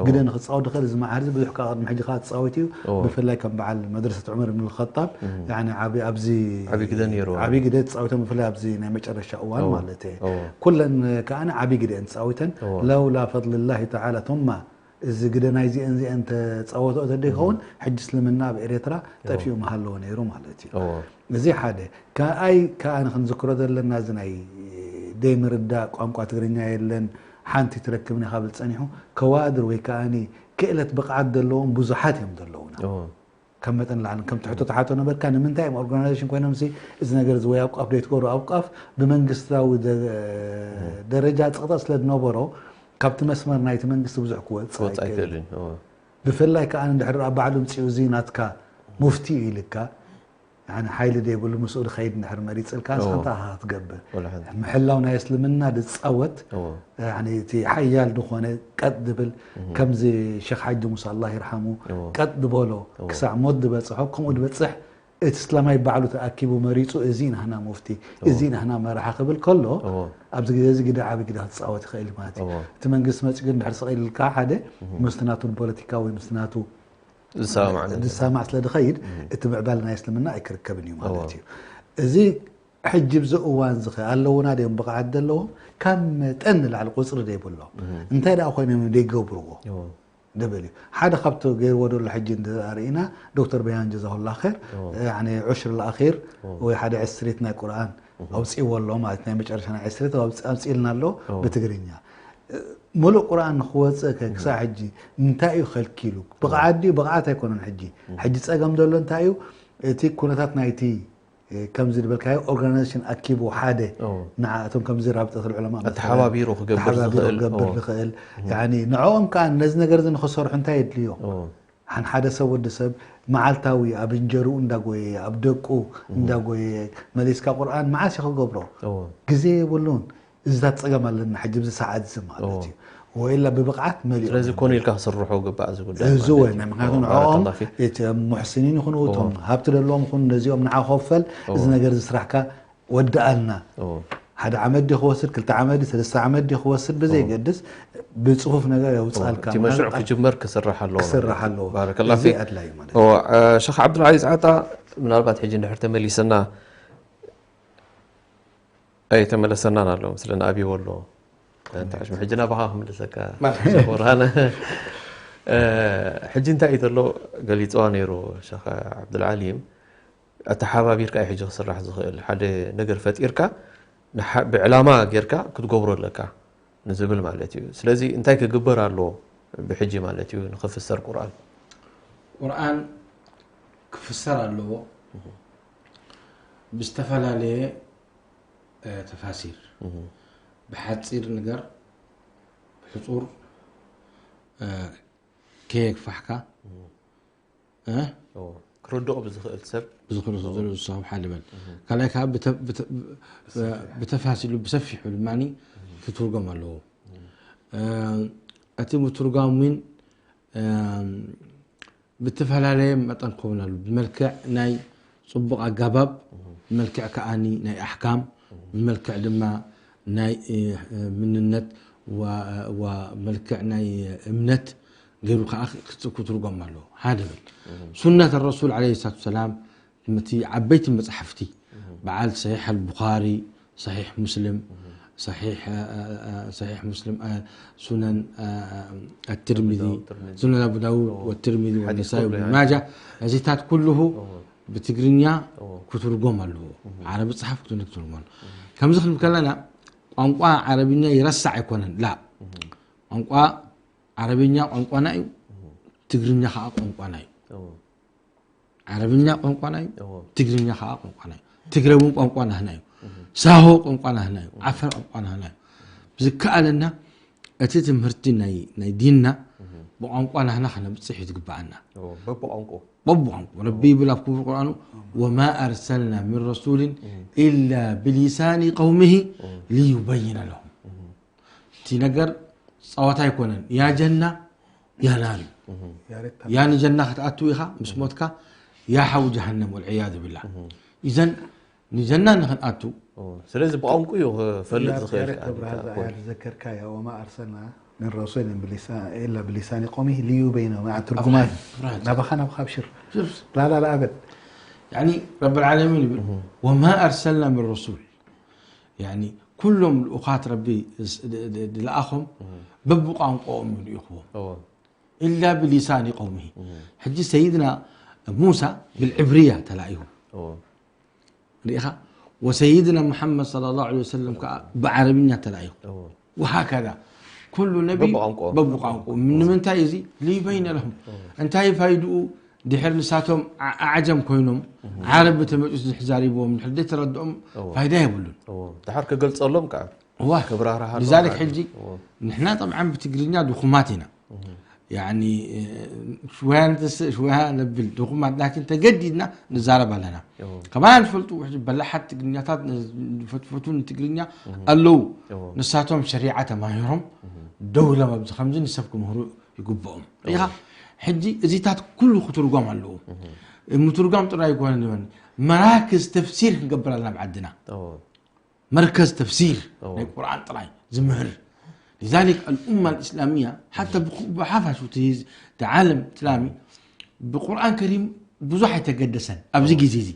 ግደ ንክፃወት ዝኽእል እዚ መዓር እዚ ብዙሕ ከዓ ቅድሚ ሕጂ ከዓ ትፃወት እዩ ብፍላይ ከም በዓል መድረሰት ዑመር ብን ልኸጣብ ዓቢ ኣብዚ ዓቢ ግደ ነይሩ ዓቢ ግደ ትፃወቶም ብፍላይ ኣብዚ ናይ መጨረሻ እዋን ማለት እየ ኩለን ከዓ ዓቢ ግደ እየን ትፃወተን ለውላ ፈضل الله تعالى ثم እዚ ግደ ናይዚአን ዚአን ተፃወትኦ ተደይኸውን ሕጂ እስልምና ኣብ ኤርትራ ጠፊኡ ምሃለዎ ነይሩ ማለት እዩ። እዚ ሓደ ከኣይ ከኣ ንክንዝክሮ ዘለና እዚ ናይ ደይ ምርዳእ ቋንቋ ትግርኛ የለን ሓንቲ ትረክብን ኢኻ ብል ፀኒሑ ከዋድር ወይ ከኣኒ ክእለት ብቕዓት ዘለዎም ብዙሓት እዮም ዘለውና። ካብ መጠን ላዕሊ ከም ትሕቶ ተሓቶ ነበርካ ንምንታይ እዮም ኦርጋናይዜሽን ኮይኖም ሲ እዚ ነገር እዚ ወይ ኣብ ቃፍ ደይትገብሩ ኣብ ቃፍ ብመንግስታዊ ደረጃ ፅቕጠት ስለ ዝነበሮ ካብቲ መስመር ናይቲ መንግስቲ ብዙሕ ክወፅእ ኣይክእልን። ብፍላይ ከዓ እንድሕር ኣብ ባዕሉ ምፅኡ እዚ ናትካ ሙፍቲ እዩ ኢልካ ሓይሊ ደይብሉ ምስኡ ዝኸይድ እንድሕር መሪፅልካ ንስኻ እንታይ ኢኻ ክትገብር? ምሕላው ናይ እስልምና ዝፃወት እቲ ሓያል ዝኾነ ቀጥ ዝብል ከምዚ ሸኽ ሓጂ ሙሳ ኣላህ ይርሓሙ ቀጥ ዝበሎ ክሳዕ ሞት ዝበፅሖ ከምኡ ዝበፅሕ እቲ እስላማይ ባዕሉ ተኣኪቡ መሪፁ እዚ ናህና ሙፍቲ እዚ ናህና መራሒ ክብል ከሎ ኣብዚ ግዜ እዚ ግደ ዓብዪ ግደ ክፃወት ይኽእል ማለት እዩ። እቲ መንግስቲ መፂኡ ግን ድሕር ስቕ ኢልካ ሓደ ምስቲ ናቱ ፖለቲካ ወይ ምስቲ ናቱ ዝሰማማዕ ስለ ዝኸይድ እቲ ምዕባል ናይ እስልምና ኣይክርከብን እዩ ማለት እዩ። እዚ ሕጂ ብዚ እዋን ዝኸ ኣለውና ድዮም ብቕዓት ዘለዎም ካብ መጠን ንላዕሊ ቁፅሪ ዘይብሎም እንታይ ደኣ ኮይኖም ዘይገብርዎ ድብል እዩ። ሓደ ካብቲ ገይርዎ ዘሎ ሕጂ እንተርእና ዶክተር በያን ጀዛሁላ ኸይር ዑሽር ልኣኺር ወይ ሓደ ዕስሪት ናይ ቁርኣን ኣውፅእዎ ኣሎ ማለት ናይ መጨረሻ ናይ ዕስሪት ኣውፅእልና ኣሎ ብትግርኛ ሙሉእ ቁርኣን ንክወፅእ ከ ክሳብ ሕጂ እንታይ እዩ ከልኪሉ? ብቕዓት ድዩ ብቕዓት ኣይኮነን። ሕጂ ሕጂ ፀገም ዘሎ እንታይ እዩ? እቲ ኩነታት ናይቲ ከምዚ ዝበልካዮ ኦርጋናይዜሽን ኣኪቡ ሓደ ንዓእቶም ከምዚ ራብጠት ልዑለማ ኣተሓባቢሩ ክገብር ዝኽእል ንዕኦም ከዓ ነዚ ነገር እዚ ንክሰርሑ እንታይ የድልዮ? ሓን ሓደ ሰብ ወዲ ሰብ መዓልታዊ ኣብ እንጀርኡ እንዳጎየ ኣብ ደቁ እንዳጎየ መሊስካ ቁርኣን መዓስ እዩ ክገብሮ? ግዜ የብሉን። እዚታት ፀገም ኣለና ሕጂ ብዚ ሰዓት እዚ ማለት እዩ። ወኢላ ብብቕዓት መሊኦም ስለዚ ኮነ ኢልካ ክስርሑ ግባእ እዚ ጉዳይ እዚ ማለት ወይና እዩ። ምክንያቱ ንዕኦም ባረከላሁ ፊክ። እቲ ሙሕስኒን ይኹኑ እቶም ሃብቲ ደለዎም ይኹኑ ነዚኦም ንዓ ኮፈል እዚ ነገር እዚ ስራሕካ ወድኣልና ሓደ ዓመት ድዩ ክወስድ ክልተ ዓመት ድዩ ሰለስተ ዓመት ድዩ ክወስድ ብዘይገድስ ብፅፉፍ ነገር የውፅኣልካ እቲ መሽሩዕ ክጅመር ክስራሕ ኣለዎ ክስራሕ ኣለዎ ባረከላሁ እዚ ፊክ። ኣድላይ ማለት ሸኽ ዓብዱልዓዚዝ ዓጣ ምናልባት ሕጂ እንድሕር ተመሊስና ኣይተመለሰናን ኣሎ ምስለን ኣብይዎ ኣሎ። እንተ ሕጂ ናባኻ ክምልሰካ። ሸኽ ብርሃነ፣ ሕጂ እንታይ እዩ ዘሎ? ገሊፅዋ ነይሩ ሸኽ ዓብዱልዓሊም። ኣተሓባቢርካ እዩ ሕጂ ክስራሕ ዝኽእል። ሓደ ነገር ፈጢርካ ብዕላማ ጌርካ ክትገብሮ ኣለካ ንዝብል ማለት እዩ። ስለዚ እንታይ ክግበር ኣለዎ ብሕጂ ማለት እዩ ንክፍሰር ቁርኣን? ቁርኣን ክፍሰር ኣለዎ ብዝተፈላለየ ተፋሲር። ብሓፂር ነገር፣ ብሕፁር ከየግፋሕካ ክርድኦ ብዝኽእል ሰብ ብዝኽእል ሰብ ዝሳብ ሓደ በል። ካልኣይ ከዓ ብተፋሲሉ ብሰፊሑ ድማ ክትርጎም ኣለዎ። እቲ ምትርጓም እውን ብተፈላለየ መጠን ክኸውን ኣሉ። ብመልክዕ ናይ ፅቡቕ ኣጋባብ፣ ብመልክዕ ከኣኒ ናይ ኣሕካም፣ ብመልክዕ ድማ ናይ ምንነት፣ መልክዕ ናይ እምነት ገይሩ ከዓ ክትርጎም ኣለዎ። ሓደ በል። ሱነት ረሱል ዓለይሂ ሰላቱ ሰላም፣ እቲ ዓበይቲ መፅሓፍቲ በዓል ሰሒሕ ኣልቡኻሪ፣ ሰሒሕ ሙስሊም፣ ሰሒሕ ሙስሊም፣ ሱነን ኣትርሚዚ፣ ሱነን ኣቡ ዳውድ ወትርሚዚ ወነሳኢ ወብን ማጃ፣ እዚታት ኩልሁ ብትግርኛ ክትርጎም ኣለዎ። ዓረቢ ፅሓፍ ክትርጎም ኣለዎ። ከምዚ ክንብል ከለና ቋንቋ ዓረብኛ ይረሳዕ ኣይኮነን። ላ፣ ቋንቋ ዓረብኛ ቋንቋና እዩ፣ ትግርኛ ከዓ ቋንቋና እዩ። ዓረብኛ ቋንቋና እዩ፣ ትግርኛ ከዓ ቋንቋና እዩ። ትግረ እውን ቋንቋ ናህና እዩ። ሳሆ ቋንቋ ናህና እዩ። ዓፈር ቋንቋ ናህና እዩ። ብዝከኣለና እቲ ትምህርቲ ናይ ዲንና ብቋንቋ ናህና ከነብፅሕ እዩ ዝግበኣና። በብቋንቋ። ረቢ ይብል ኣብ ክቡር ቁርኣኑ፣ ወማ ኣርሰልና ምን ረሱልን ኢላ ብሊሳኒ ቀውምሂ ሊዩበይነ ለሁም። እቲ ነገር ፀዋታ ኣይኮነን። ያ ጀና ያ ናር እዩ። ያ ንጀና ክትኣትው ኢኻ ምስ ሞትካ፣ ያ ሓዊ ጀሃነም ወልዕያዙ ቢላህ። ኢዘን ንጀና ንክንኣቱ ስለዚ ብቋንቁ እዩ ክፈልጥ ዝኽእል። ገብረሃዛ ኣያ ዝዘከርካያ ወማ ኣርሰልና ምን ረሱልን ኢላ ብሊሳኒ ቆሚ ልዩ በይነ ትርጉማ ናባኻ ናባኻ ኣብሽር ላላ ለኣበድ ረብ ዓለሚን ይብል ወማ ኣርሰልና ምን ረሱል ኩሎም ልኡኻት ረቢ ዝለኣኾም በብቋንቋኦም ልኢኽዎም ኢላ ብሊሳኒ ቀውሚ። ሕጂ ሰይድና ሙሳ ብልዕብርያ ተላኢኹ ርኢኻ ወሰይድና ሙሓመድ صلى الله عليه وسلم ከዓ ብዓረብኛ ተላኢኹ ወሃከዛ ኩሉ ነቢ በብቋንቋ ንምንታይ እዚ ሊበይነ ለሁም እንታይ ፋይድኡ ድሕር ንሳቶም ኣዓጀም ኮይኖም ዓረብ ተመፅኡ ዝሕዛሪብዎም ድሕር ዘይተረድኦም ፋይዳ የብሉን ድሓር ክገልፀሎም ከዓ እዋ ክብራራሃ ዛልክ ሕጂ ንሕና ጠብዓን ብትግርኛ ድኹማት ኢና ሽወያ ንተስእ ሽወያ ነብል ድኹማት ላኪን ተገዲድና ንዛረብ ኣለና ከማና ንፈልጡ ሕጂ በላሓት ትግርኛታት ፈትፈቱ ንትግርኛ ኣለዉ ንሳቶም ሸሪዓ ተማሂሮም ደው ኢሎም ኣብዚ ከምዚ ንሰብ ክምህሩ ይግብኦም ሪኢኻ ሕጂ እዚታት ኩሉ ክትርጎም ኣለዎ ምትርጓም ጥራይ ይኮነ ንበል መራክዝ ተፍሲር ክንገብር ኣለና ብዓድና መርከዝ ተፍሲር ናይ ቁርኣን ጥራይ ዝምህር لذلك الأمة الإسلامية حتى ብሓፋሽ እቲ ዓለም እስላሚ ብቁርኣን ከሪም ብዙሕ ኣይተገደሰን ኣብዚ ግዜ እዚ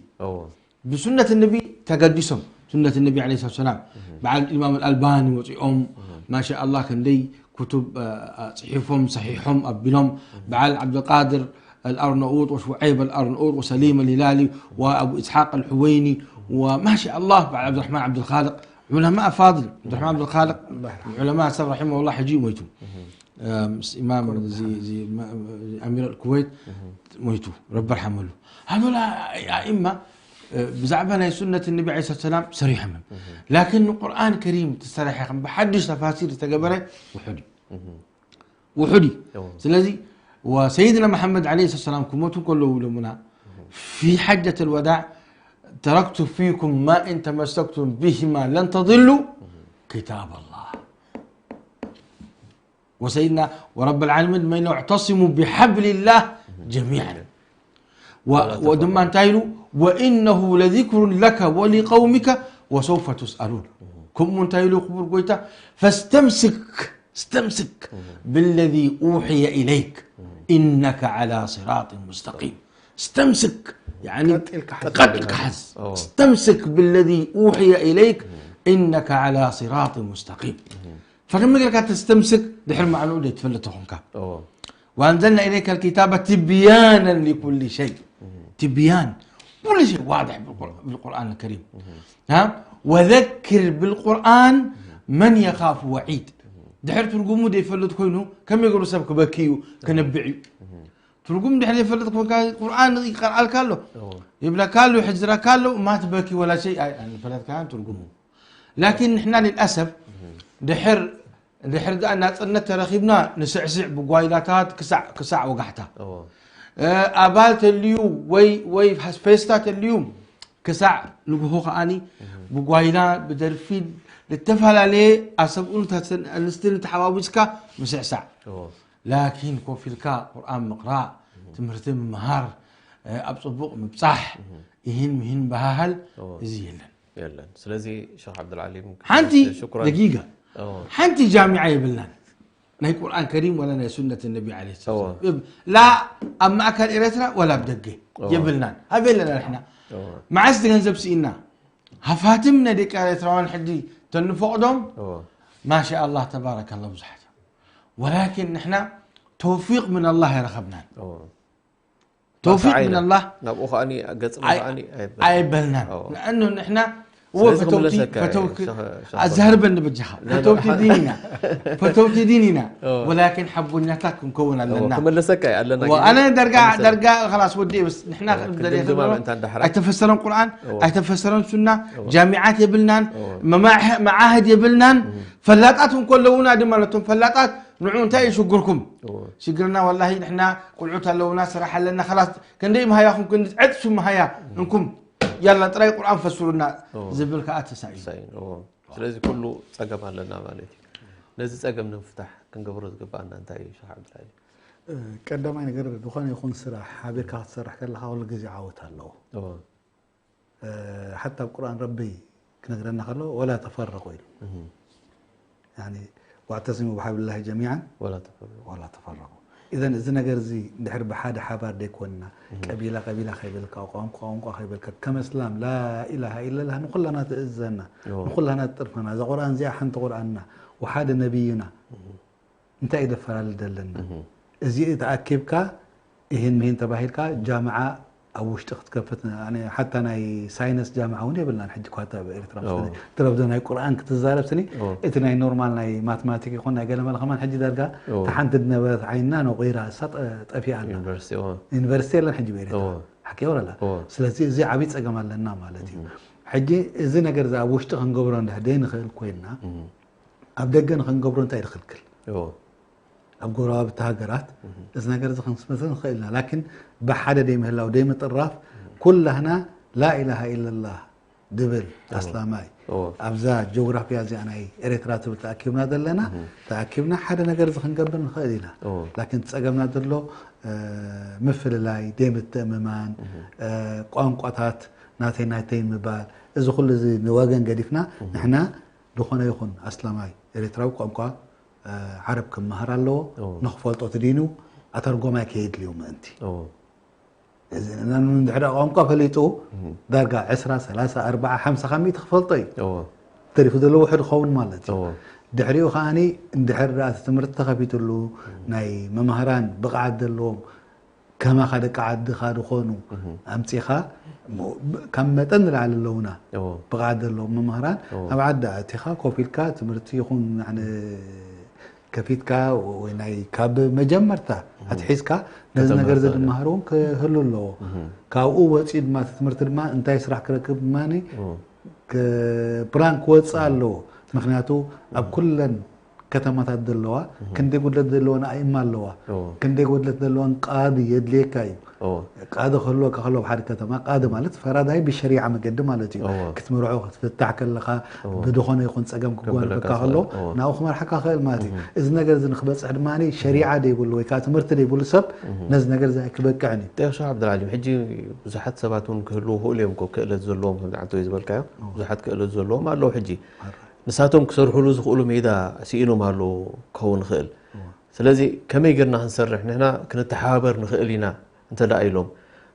ብሱነት ነቢ ተገዲሶም ሱነት ነቢ ለ ሰላት ሰላም በዓል ኢማም ኣልባኒ ወፂኦም ማሻ ኣላ ክንደይ ክቱብ ፅሒፎም ሰሒሖም ኣቢሎም በዓል ዓብድልቃድር الأرنؤوط وشعيب الأرنؤوط وسليم الهلالي وأبو إسحاق الحويني وما شاء الله بعد عبد الرحمن عبد الخالق علماء فاضل عبد الرحمن عبد الخالق علماء سب رحمه الله حجي مويتو إمام زي زي أمير الكويت مويتو رب يرحمه هذول أئمة ብዛዕባ ናይ ሱነት ነቢ ለ ሰላት ሰላም ሰሪሖም እዮም ላኪን ንቁርኣን ከሪም ተሰሪሐ ከም ብሓድሽ ተፋሲር ዝተገበረ ውሑድ እዩ ውሑድ እዩ ስለዚ ወሰይድና መሓመድ ለ ሰላት ሰላም ክሞቱ ከለዉ ኢሎምና في حجة الوداع تركت فيكم ما إن تمسكتم بهما لن تضلوا كتاب الله وسيدنا ورب العالمين من اعتصموا بحبل الله جميعا ወድማ እንታይ ኢሉ وإنه لذكر لك ولقومك وسوف تسألون ከምኡ እንታይ ኢሉ ክቡር ጎይታ فاستمسك استمسك بالذي أوحي إليك إنك على صراط مستقيم استمسك يعني ቀጥ ኢልካ ሓዝ استمسك بالذي أوحي إليك إنك على صراط مستقيم. ፈኸም ጌርካ ተስተምስክ ድሕር ማዕንኡ ዘይትፈልጥ ተኾንካ። እዎ። وأنزلنا إليك الكتاب تبيانا لكل شيء. تبيان. كل شيء واضح بالقر-، بالقرآن الكريم. ها؟ وذكر بالقرآن من يخاف وعيد. ድሕር ትርጉሙ ዘይፈልጥ ኮይኑ ከመይ ገሩ ሰብ ክበኪ እዩ፣ ከነብዕ እዩ። ትርጉም ድሕር ዘይፈልጥ ኮንካ ቁርኣን ይቀርኣልካ ኣሎ። እዎ። ይብለካ ኣሎ፣ ይሕዝረካ ኣሎ፣ ما تبكي ولا شيء ኣይፈለጥካን ትርጉሙ። ላኪን ንሕና للأسف ድሕር ድሕር ደኣ ናጽነት ተረኺብና ንስዕስዕ ብጓይላታት ክሳዕ ክሳዕ ወጋሕታ። እዎ። እ፣ ኣባል ተልዩ ወይ ወይ ፌስታ ተልዩ ክሳዕ ንግሆ ከኣኒ ብጓይላ ብደርፊ ዝተፈላለየ ኣሰብኡን ኣንስትን ተሓዋዊስካ ምስዕሳዕ። እዎ። ላኪን ኮፍ ኢልካ ቁርኣን ምቕራእ፣ ትምህርቲ ምምሃር፣ እ፣ ኣብ ጽቡቕ ምብጻሕ፣ እህን ምህን በሃሃል እዎ። እዚ የለን። የለን። ስለዚ ሸኽ ዓብዱልዓሊም ሓንቲ ሽኩራን። ደጊጋ፣ እዎ። ሓንቲ ጃሚዓ የብልናን። ናይ ቁርኣን ከሪም ወላ ናይ ሱነት ነቢ ዓለይሂ ሰላም። እዎ። ላ ኣብ ማእከል ኤርትራ ወላ ኣብ ደገ እዎ። የብልናን። ኣበይ ኣለና ንሕና? እዎ። መዓስ እቲ ገንዘብ ስኢና? ሃፋትም ናይ ደቂ ኤርትራውያን ሕጂ ተንፈቕዶም? እዎ። ማሻ ኣላህ ተባረከ ኣላህ ብዙሓት እዮም። ወላኪን ንሕና ተውፊቅ ምን ኣላህ ኣይረኸብናን። እዎ። ተውፊቅ ራስ ዓይነ። ምን ኣላህ ናብኡ ከኣኒ ገጽና ኣይ-፣ ከኣኒ ኣይበልናን። ኣይበልናን። እዎ። ንኣኑ ንሕና እዎ ስለዚ ፈተውቲ፣ ክምለሰካ እየ፣ ፈተውቲ፣ ሸኽ-፣ ሸኽ-፣ ኣዛርበኒ በጃኻ። ላ፣ ላ፣ ፈተውቲ ላ። ዲን ኢና። ፈተውቲ ዲን ኢና። እዎ። ወላኪን ሓቦኛታት ክንከውን እዎ፣ ኣለና። ክምለሰካ እየ፣ ኣለና እዎ፣ ግዜ ኣነ ደርጋ፣ ክምለሰካ። ደርጋ ኸላስ ወዲኤ፣ በስ ንሕና እዎ፣ ክንደልየ ክንድምድማ ከለና ምእንታን ዳሕራይ። ኣይተፈሰረን ቁርኣን፣ እዎ። ኣይተፈሰረን ሱና፣ እዎ። ጃሚዓት የብልናን፣ እዎ። መማሕ-፣ መዓህድ የብልናን። እዎ። ፈላጣት እንከለዉና ድማ ነቶም ፈላጣት ንዑ እንታይ እዩ ሽግርኩም? እዎ። ሽግርና ወላሂ ንሕና ቁልዑት ኣለዉና፣ ስራሕ ኣለና፣ ኸላስ ክንደይ መሃያኹም ክንዲ ዕጽፊ መሃያ እንኩም ያላ ጥራይ ቁርኣን ፈስሩና እዎ። ዝብል ከኣ ተሳኢኑ። ተሳኢኑ፣ እዎ። ስለዚ ኩሉ ጸገም ኣለና ማለት እዩ። ነዚ ጸገም ንምፍታሕ ክንገብሮ ዝግባኣና እንታይ እዩ ሸኽ ዓብዱልዓሊ? እ፣ ቀዳማይ ነገር ዝኾነ ይኹን ስራሕ ሓቢርካ ክትሰርሕ ከለኻ ኩሉ ግዜ ዓወት ኣለዎ። እዎ። እ፣ ሓታ ኣብ ቁርኣን ረቢ ክነግረና ከሎ ወላ ተፈረቁ ኢሉ። እህ። ያኒ፣ "واعتصموا بحبل الله جميعا ولا تفرقوا." ولا تفرقوا. إذن እዚ ነገር እዚ እንድሕር ብሓደ ሓባር ደይኮንና፣ እህ። ቀቢላ ቀቢላ ከይበልካ፣ ቋንቋ ቋንቋ ከይበልካ፣ ከም እስላም ላኢላሃ ኢለላህ ንኹላና ትእዝዘና፣ እዎ። ንኹላና ትጥርፈና። እዛ ቁርኣን እዚኣ ሓንቲ ቁርኣንና፣ ወሓደ ነቢይና። እህ። እንታይ እዩ ደፈላልይ ዘለና? እህ። እዚ ተኣኪብካ፣ እሂን ምሂን ተባሂልካ፣ ጃምዓ ኣብ ውሽጢ ክትከፍት፣ ኣነ ሓታ ናይ ሳይነስ ጃምዓ እውን የብልናን። ሕጂ እኳ ኣብ ኤርትራ ምስ እዎ። ተለብዶ ናይ ቁርኣን ክትዛረብ ስኒ፣ እዎ። እቲ ናይ ኖርማል ናይ ማትማቲክ ይኹን ናይ ገለ መለ ከማን ሕጂ ዳርጋ እዎ። እታ ሓንቲ ዝነበረት ዓይንና ነቑራ፣ እሳ ጠ-፣ ጠፊኣ ኣላ። ዩኒቨርሲቲ፣ እዎ። ዩኒቨርሲቲ የለን ሕጂ ብኤርትራ። እዎ። ሓቂ ወላ ላ? እዎ። ስለዚ እዚ ዓብዪ ጸገም ኣለና ማለት እዩ። እህ። ሕጂ እዚ ነገር እዚ ኣብ ውሽጢ ክንገብሮ እንድሕር ደይንኽእል ኮይንና፣ እህ። ኣብ ደገ ንኽንገብሮ እንታይ ድኽልክል? እዎ። ኣብ ጎረባብቲ ሃገራት እህ። እዚ ነገር እዚ ክንስምት ንኽእል ኢና። ላኪን ብሓደ ደይምህላው፣ ደይምጥራፍ፣ እህ። ኩላህና ላኢላሃ ኢለላህ ድብል እዎ። ኣስላማይ እዎ። ኣብዛ ጂኦግራፊያ እዚኣ ናይ ኤርትራ ትብል ተኣኪብና ዘለና፣ እህ። ተኣኪብና ሓደ ነገር እዚ ክንገብር ንኽእል ኢና። እዎ። ላኪን እቲ ጸገምና ዘሎ፣ እ፣ ምፍልላይ፣ ደይምትእምማን፣ እህ። እ፣ ቋንቋታት ናተይ ናተይ ምባል፣ እዚ ኩሉ እዚ ንወገን ገዲፍና እህ። ንሕና ዝኾነ ይኹን ኣስላማይ ኤርትራዊ ቋንቋ፣ እ፣ ዓረብ ክመሃር ኣለዎ፣ እዎ። ንኽፈልጦ ትዲኑ ኣተርጎማይ ከየድልዩ ምእንቲ። እዎ። እዚ ንሕና እንድሕር ቋንቋ ፈሊጡ፣ እህ። ዳርጋ ዕስራ፣ ሰላሳ፣ ኣርብዓ፣ ሓምሳ ካብ ሚእቲ ክፈልጦ እዩ። እዎ። ተሪፉ ዘለዎ ውሑድ ክኸውን ማለት እዩ። እዎ። ድሕሪኡ ከኣኒ እንድሕር ደኣ እቲ ትምህርቲ ተኸፊትሉ፣ እህ። ናይ መምህራን ብቕዓት ዘለዎም ከማኻ ደቂ ዓድኻ ዝኾኑ እህ። ኣምጺኻ፣ ሞ-፣ ብ-፣ ካብ መጠን ንላዕሊ ኣለዉና። እዎ። ብቕዓት ዘለዎም መምህራን እዎ። ኣብ ዓዲ ኣቲኻ ኮፍ ኢልካ ትምህርቲ ይኹን፣ ያኒ፣ ከፊትካ ወይ ናይ ካብ መጀመርታ እህ። ኣትሒዝካ ነዚ ነገር እዚ ከተምህር ትኽእል። ድመሃር እውን ክህሉ ኣለዎ። እህ። ካብኡ ወጺኡ ድማ እቲ ትምህርቲ ድማ እንታይ ስራሕ ክረክብ ድማ እዎ። ክ-፣ ፕላን ክወጽእ እህ። ኣለዎ። ምኽንያቱ ኣብ እህ። ኩለን ከተማታት ዘለዋ፣ እህ። ክንደይ ጉድለት ዘለወን ኣእማ ኣለዋ። እዎ። ክንደይ ጉድለት ዘለወን ቃዲ የድልየካ እዩ። እዎ። ቃዲ ክህልወካ ከሎ ኣብ ሓደ ከተማ፣ ቃዲ ማለት ፈራዳይ ብሸሪዓ መገዲ ማለት እዩ። እዎ። ክትምርዖ ክትፍታሕ ከለኻ፣ እዎ። ብድኾነ ይኹን ጸገም ክጎንፈካ ከብለካ ከሎ፣ ዝኽእል። እዎ። ናብኡ ክመርሓካ ክእል ማለት እዩ። እህ። እዚ ነገር እዚ ንክበጽሕ ድማ ሸሪዓ ደይብሉ ወይ ከዓ ትምህርቲ ደይብሉ ሰብ እህ። ነዚ ነገር እዚ ኣይክበቅዕን እዩ። ጤቕ ሸኽ ዓብዱልዓሊም፣ ሕጂ ብዙሓት ሰባት እውን ክህልዉ ይኽእሉ እዮም እኮ፣ ክእለት ዘለዎም፣ ከምዚ ዓንተወይ ዝበልካዮ፣ እዎ። ብዙሓት ክእለት ዘለዎም ኣለዉ ሕጂ። ኣረ። ንሳቶም ክሰርሑሉ ዝኽእሉ ሜዳ ስኢኖም ኣለዉ ክኸውን ይኽእል። እዎ። ስለዚ ከመይ ጌርና ክንሰርሕ ንሕና ክንተሓባበር ንኽእል ኢና እንተ ደኣ ኢሎም፣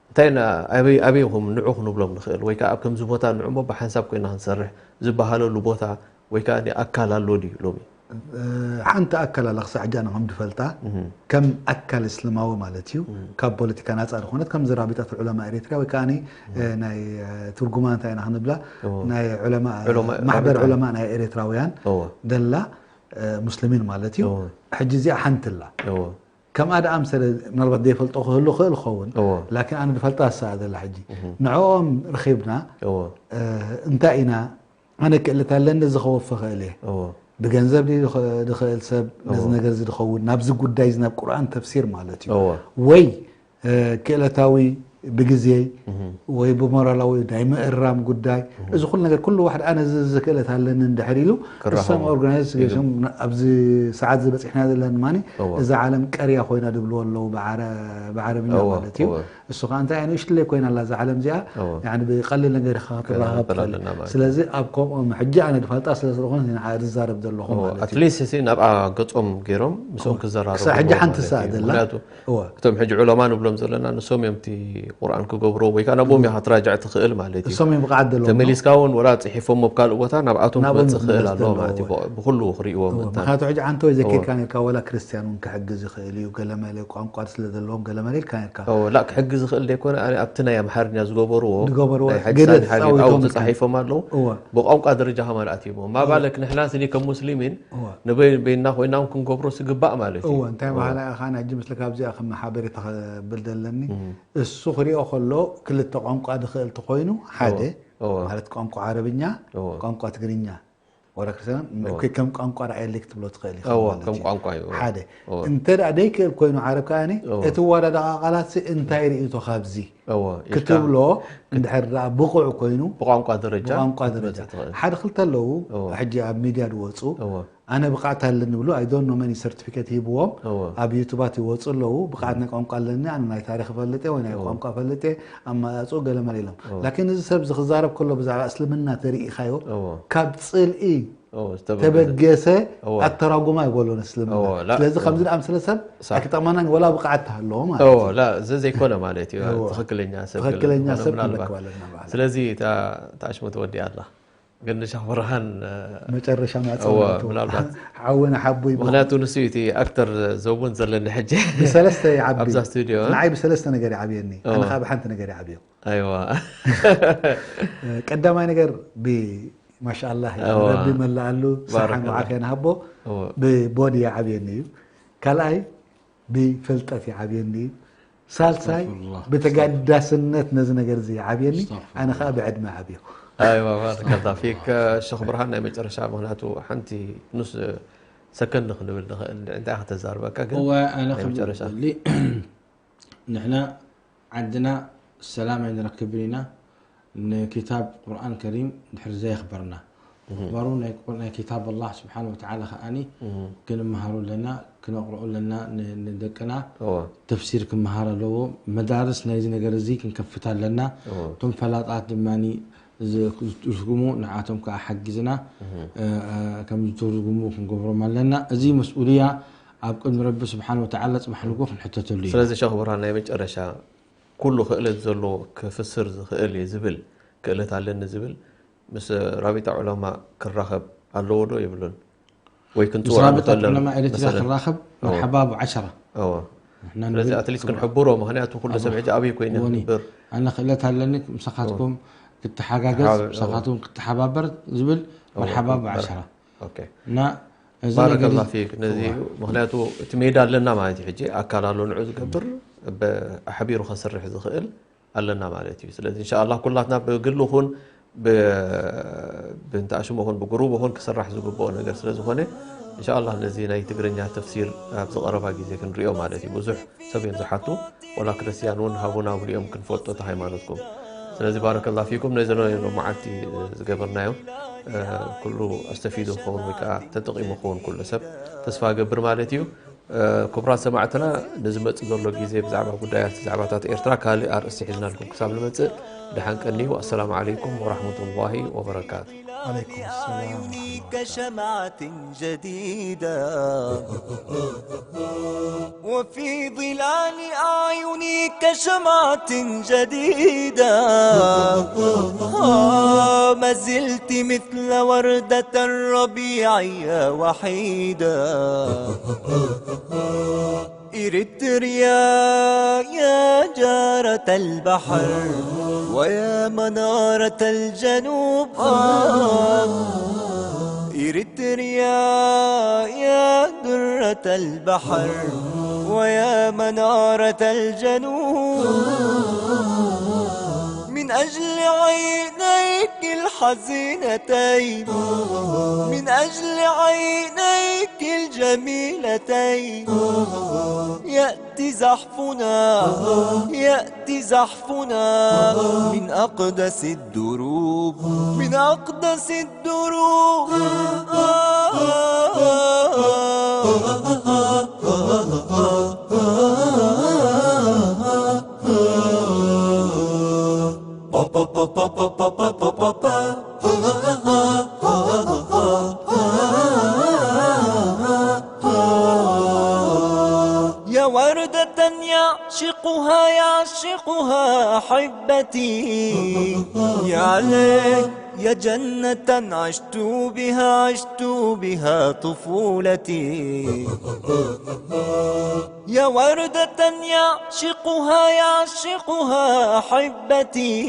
እንታይ ኢና ኣበይ ኣበይ ኢኹም ንዑ ክንብሎም ንኽእል ወይ ከዓ ኣብ ከምዚ ቦታ ንዑ እሞ ብሓንሳብ ኮይና ክንሰርሕ ዝበሃለሉ ቦታ ወይ ከዓ ኣካል ኣሎ ድዩ ሎሚ? ሓንቲ ኣካል ኣላ ክሳዕ ሕጂ ኣነ ከም ዝፈልጣ ከም ኣካል እስልማዊ ማለት እዩ ካብ ፖለቲካ ናፃ ዝኾነት ከም ዝራቢጣት ዑለማ ኤሪትርያ ወይ ከዓ ናይ ትርጉማ እንታይ ኢና ክንብላ ናይ ማሕበር ዑለማ ናይ ኤሪትራውያን ደላ ሙስሊሚን ማለት እዩ። ሕጂ እዚኣ ሓንቲ ኣላ ከምኣ ደኣ ምሰለ ምናልባት ዘይፈልጦ ክህሉ ክእል ክኸውን ላኪን ኣነ ዝፈልጣ እሳ ደላ ሕጂ ንዕኦም ርኺብና እንታይ ኢና ኣነ ክእለት ኣለኒ እዚ ከወፊ ክእል እየ ብገንዘብ ድዩ ዝኽእል ሰብ ነዚ ነገር እዚ ዝኸውን ናብዚ ጉዳይ እዚ ናብ ቁርኣን ተፍሲር ማለት እዩ ወይ ክእለታዊ ብግዜይ ወይ ብሞራላዊ ናይ ምእራም ጉዳይ እዚ ኩሉ ነገር ኩሉ ዋሕድ ኣነ እዚ እዚ ክእለት ኣለኒ እንድሕር ኢሉ እሶም ኦርጋናይዝ ገይሶም ኣብዚ ሰዓት ዝበፂሕና ዘለና ድማ እዛ ዓለም ቀርያ ኮይና ድብልዎ ኣለዉ ብዓረብኛ ማለት እዩ እሱ ከዓ እንታይ ንእሽትለይ ኮይና ኣላ እዛ ዓለም እዚኣ ብቀሊል ነገር ኢኻ ክትረኻብ ትኽእል ስለዚ ኣብ ከምኦም ሕጂ ኣነ ድፋልጣ ስለ ስለኾነ ንዓ ዝዛረብ ዘለኹ ማለት እዩ ኣትሊስት ናብኣ ገፆም ገይሮም ምስኦም ክዘራረቡ ክሳብ ሕጂ ሓንቲ ሰዓት ዘላ እቶም ሕጂ ዑለማ ንብሎም ዘለና ንሶም እዮም እቲ ቁርኣን ክገብርዎ ወይ ከዓ ናብኦም ኢኻ ትራጃዕ ትኽእል ማለት እዩ እሶም እዮም ብቕዓት ዘለዎም ተመሊስካ እውን ወላ ፅሒፎም ኣብ ካልእ ቦታ ናብኣቶም ክመፅእ ክእል ኣለዎ ማለት እዩ ብኩሉ ክርእይዎም ምክንያቱ ሕጂ ዓንተ ወይ ዘኪርካ ነርካ ወላ ክርስትያን እውን ክሕግዝ ይኽእል እዩ ገለመለ ቋንቋ ስለ ዘለዎም ገለመለ ኢልካ ነርካ ላ ክሕግዝ ይኽእል ዘይኮነ ኣብቲ ናይ ኣምሓርኛ ዝገበርዎ ዝገበርዎ ተፃሒፎም ኣለዉ ብቋንቋ ደረጃ ከማን ኣትይሞ ማባለክ ንሕና ስኒ ከም ሙስሊሚን ንበይንና ኮይና እውን ክንገብሮ ስግባእ ማለት እዩ እንታይ በሃላ ኢኻ ሕጂ ምስለ ካብዚኣ ከም ሓበሬታ ክብል ዘለኒ እሱ ክሪኦ ከሎ ክልተ ቋንቋ ድኽእል ተኮይኑ ሓደ ማለት ቋንቋ ዓረብኛ ቋንቋ ትግርኛ ወላ ክርስቲያን ከም ቋንቋ ረኣየለይ ክትብሎ ትኽእል ኢኻ ማለት እዩ። ሓደ እንተ ደኣ ደይክእል ኮይኑ ዓረብ ከኣ እቲ ዋዳዳቓ ቃላት እንታይ ርእይቶ ካብዚ ክትብሎ እንድሕር ደኣ ብቑዕ ኮይኑ ብቋንቋ ደረጃ ብቋንቋ ደረጃ ሓደ ክልተ ኣለዉ ሕጂ ኣብ ሚድያ ዝወፁ ኣነ ብቕዓት ኣለኒ ብሉ ኣይዶን ኖ መን ሰርቲፊኬት ሂብዎም ኣብ ዩቱባት ይወፁ ኣለዉ ብቕዓት ናይ ቋንቋ ኣለኒ ኣነ ናይ ታሪክ ፈልጥ ወይ ናይ ቋንቋ ፈልጥ ኣመፃፅኡ ገለመለ ኢሎም ላኪን እዚ ሰብ እዚ ክዛረብ ከሎ ብዛዕባ እስልምና ተርኢኻዮ ካብ ፅልኢ ተበገሰ ኣተራጉማ ይበሎ ንእስልምና ስለዚ ከምዚ ደኣ ምስለ ሰብ ኣይክጠቕመናን ወላ ብቕዓት ተሃለዎ ማለት እዩ እዚ ዘይኮነ ማለት እዩ ትኽክለኛ ሰብ ትኽክለኛ ሰብ ክንረክብ ኣለና ስለዚ ታሽሙ ተወዲኣ ኣላ ግን ንሻኽ ብርሃን መጨረሻ ማፀናቱ ምናልባት ሓወነ ሓቦይ ምክንያቱ ንሱ እቲ ኣክተር ዘውን ዘለኒ ሕጂ ብሰለስተ ይዓቢ ኣብዛ ስቱዲዮ ንዓይ ብሰለስተ ነገር ይዓብየኒ ኣነ ከዓ ብሓንቲ ነገር ይዓብዮ ኣይዋ ቀዳማይ ነገር ብ ማሻኣላህ ረቢ መላኣሉ ሰሓን ዓፍያ ንሃቦ ብቦዲ ይዓብየኒ እዩ ካልኣይ ብፍልጠት ይዓብየኒ እዩ ሳልሳይ ብተጋዳስነት ነዚ ነገር እዚ ይዓብየኒ ኣነ ከዓ ብዕድመ ዓብዮ ኣይዋ ባረከላ ፊክ ሸኽ ብርሃን ናይ መጨረሻ ምክንያቱ ሓንቲ ንስ ሰከንድ ክንብል ንኽእል እንታይ ከተዛርበካ ግን መጨረሻ ንሕና ዓድና ሰላም ኣይንረክብን ኢና ንኪታብ ቁርኣን ከሪም ድሕሪ ዘየኽበርና ምኽባሩ ናይ ኪታብ ኣላህ ስብሓን ወተዓላ ከኣኒ ክንመሃሩ ኣለና ክነቕርኦ ኣለና ንደቅና ተፍሲር ክመሃር ኣለዎ መዳርስ ናይዚ ነገር እዚ ክንከፍት ኣለና እቶም ፈላጣት ድማ ዝትርጉሙ ንዓቶም ከዓ ሓጊዝና ከም ዝትርጉሙ ክንገብሮም ኣለና እዚ መስኡልያ ኣብ ቅድሚ ረቢ ስብሓን ወተዓላ ፅባሕ ንጎ ክንሕተተሉ እዩ ስለዚ ሸኽ ብርሃን ናይ መጨረሻ ኩሉ ክእለት ዘለዎ ክፍስር ዝኽእል እየ ዝብል ክእለት ኣለኒ ዝብል ምስ ራቢጣ ዑለማ ክራኸብ ኣለዎ ዶ የብሉን ወይ ክንፅውዖ ንኽእል ዑለማ ኤሪትርያ ክራኸብ መርሓባ ብዓሸራ ስለዚ ኣትሊስት ክንሕብሮ ምክንያቱ ኩሉ ሰብ ሕጂ ኣበይ ኮይኑ ንብር ኣነ ክእለት ኣለኒ ምሳኻትኩም ክትሓጋገዝ ምሳኻትኩም ክትሓባበር ዝብል መርሓባ ብዓሸራ እና ባረከላ ፊክ ነዚ ምክንያቱ እቲ ሜዳ ኣለና ማለት እዩ ሕጂ ኣካል ኣሎ ንዑ ዝገብር ኣሕቢሩ ከስርሕ ዝኽእል ኣለና ማለት እዩ ስለዚ እንሻ ኣላ ኩላትና ብግሊ ኹን ብንትኣሽሙ ኹን ብግሩቡ ኹን ክስራሕ ዝግብኦ ነገር ስለ ዝኾነ እንሻ ኣላ ነዚ ናይ ትግርኛ ተፍሲር ኣብዚ ቀረባ ግዜ ክንሪኦ ማለት እዩ ብዙሕ ሰብ እዮም ዝሓቱ ወላ ክርስትያን እውን ሃቡና ብልኦም ክንፈልጦ እቲ ሃይማኖትኩም ስለዚ ባረከላ ፊኩም ነዚ ሎማዓልቲ ዝገበርናዮ ኩሉ ኣስተፊዱ ክኸውን ወይ ከዓ ተጠቂሙ ክኸውን ኩሉ ሰብ ተስፋ ገብር ማለት እዩ ክቡራት ሰማዕትና ንዝመፅእ ዘሎ ግዜ ብዛዕባ ጉዳያት ዛዕባታት ኤርትራ ካልእ ኣርእስቲ ሒዝናልኩም ክሳብ ንመፅእ ደሓን ቀንዩ ኣሰላሙ ዓለይኩም ወራሕመቱላሂ ወበረካቱ عليكم السلام كشمعة جديدة وفي ظلال أعينك شمعة جديدة. آه، ما زلت مثل وردة الربيع يا وحيدة. إريتريا يا جارة البحر، ويا منارة الجنوب. آه، إريتريا يا درة البحر، ويا منارة الجنوب. من أجل عينيك الحزينتين، من أجل عينيك الجميلتين، يأتي زحفنا، يأتي زحفنا من أقدس الدروب، من أقدس الدروب. يا وردة يعشقها، يعشقها أحبتي. يا ليت يا جنة عشت بها، عشت بها طفولتي. يا وردة يعشقها، يعشقها أحبتي.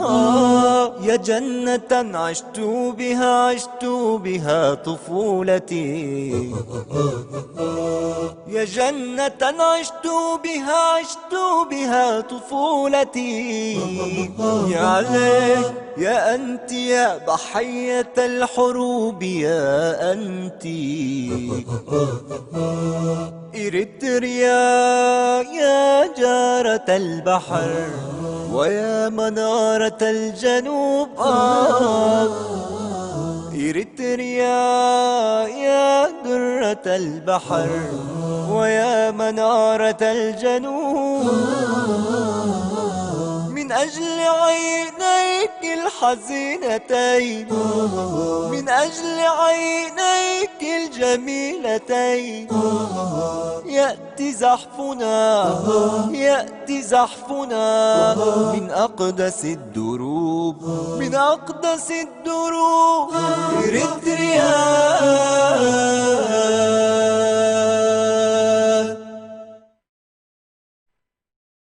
آه، يا جنة عشت بها، عشت بها طفولتي. يا جنة عشت بها، عشت بها طفولتي. يا ليت يا أنت يا ضحية الحروب، يا أنت. إريتريا يا جارة البحر، ويا منارة الجنوب. آه. إريتريا يا درة البحر، ويا منارة الجنوب. من أجل عينيك الحزينتين، من أجل عينيك الجميلتين، يأتي زحفنا، يأتي زحفنا من أقدس الدروب، من أقدس الدروب. إريتريا.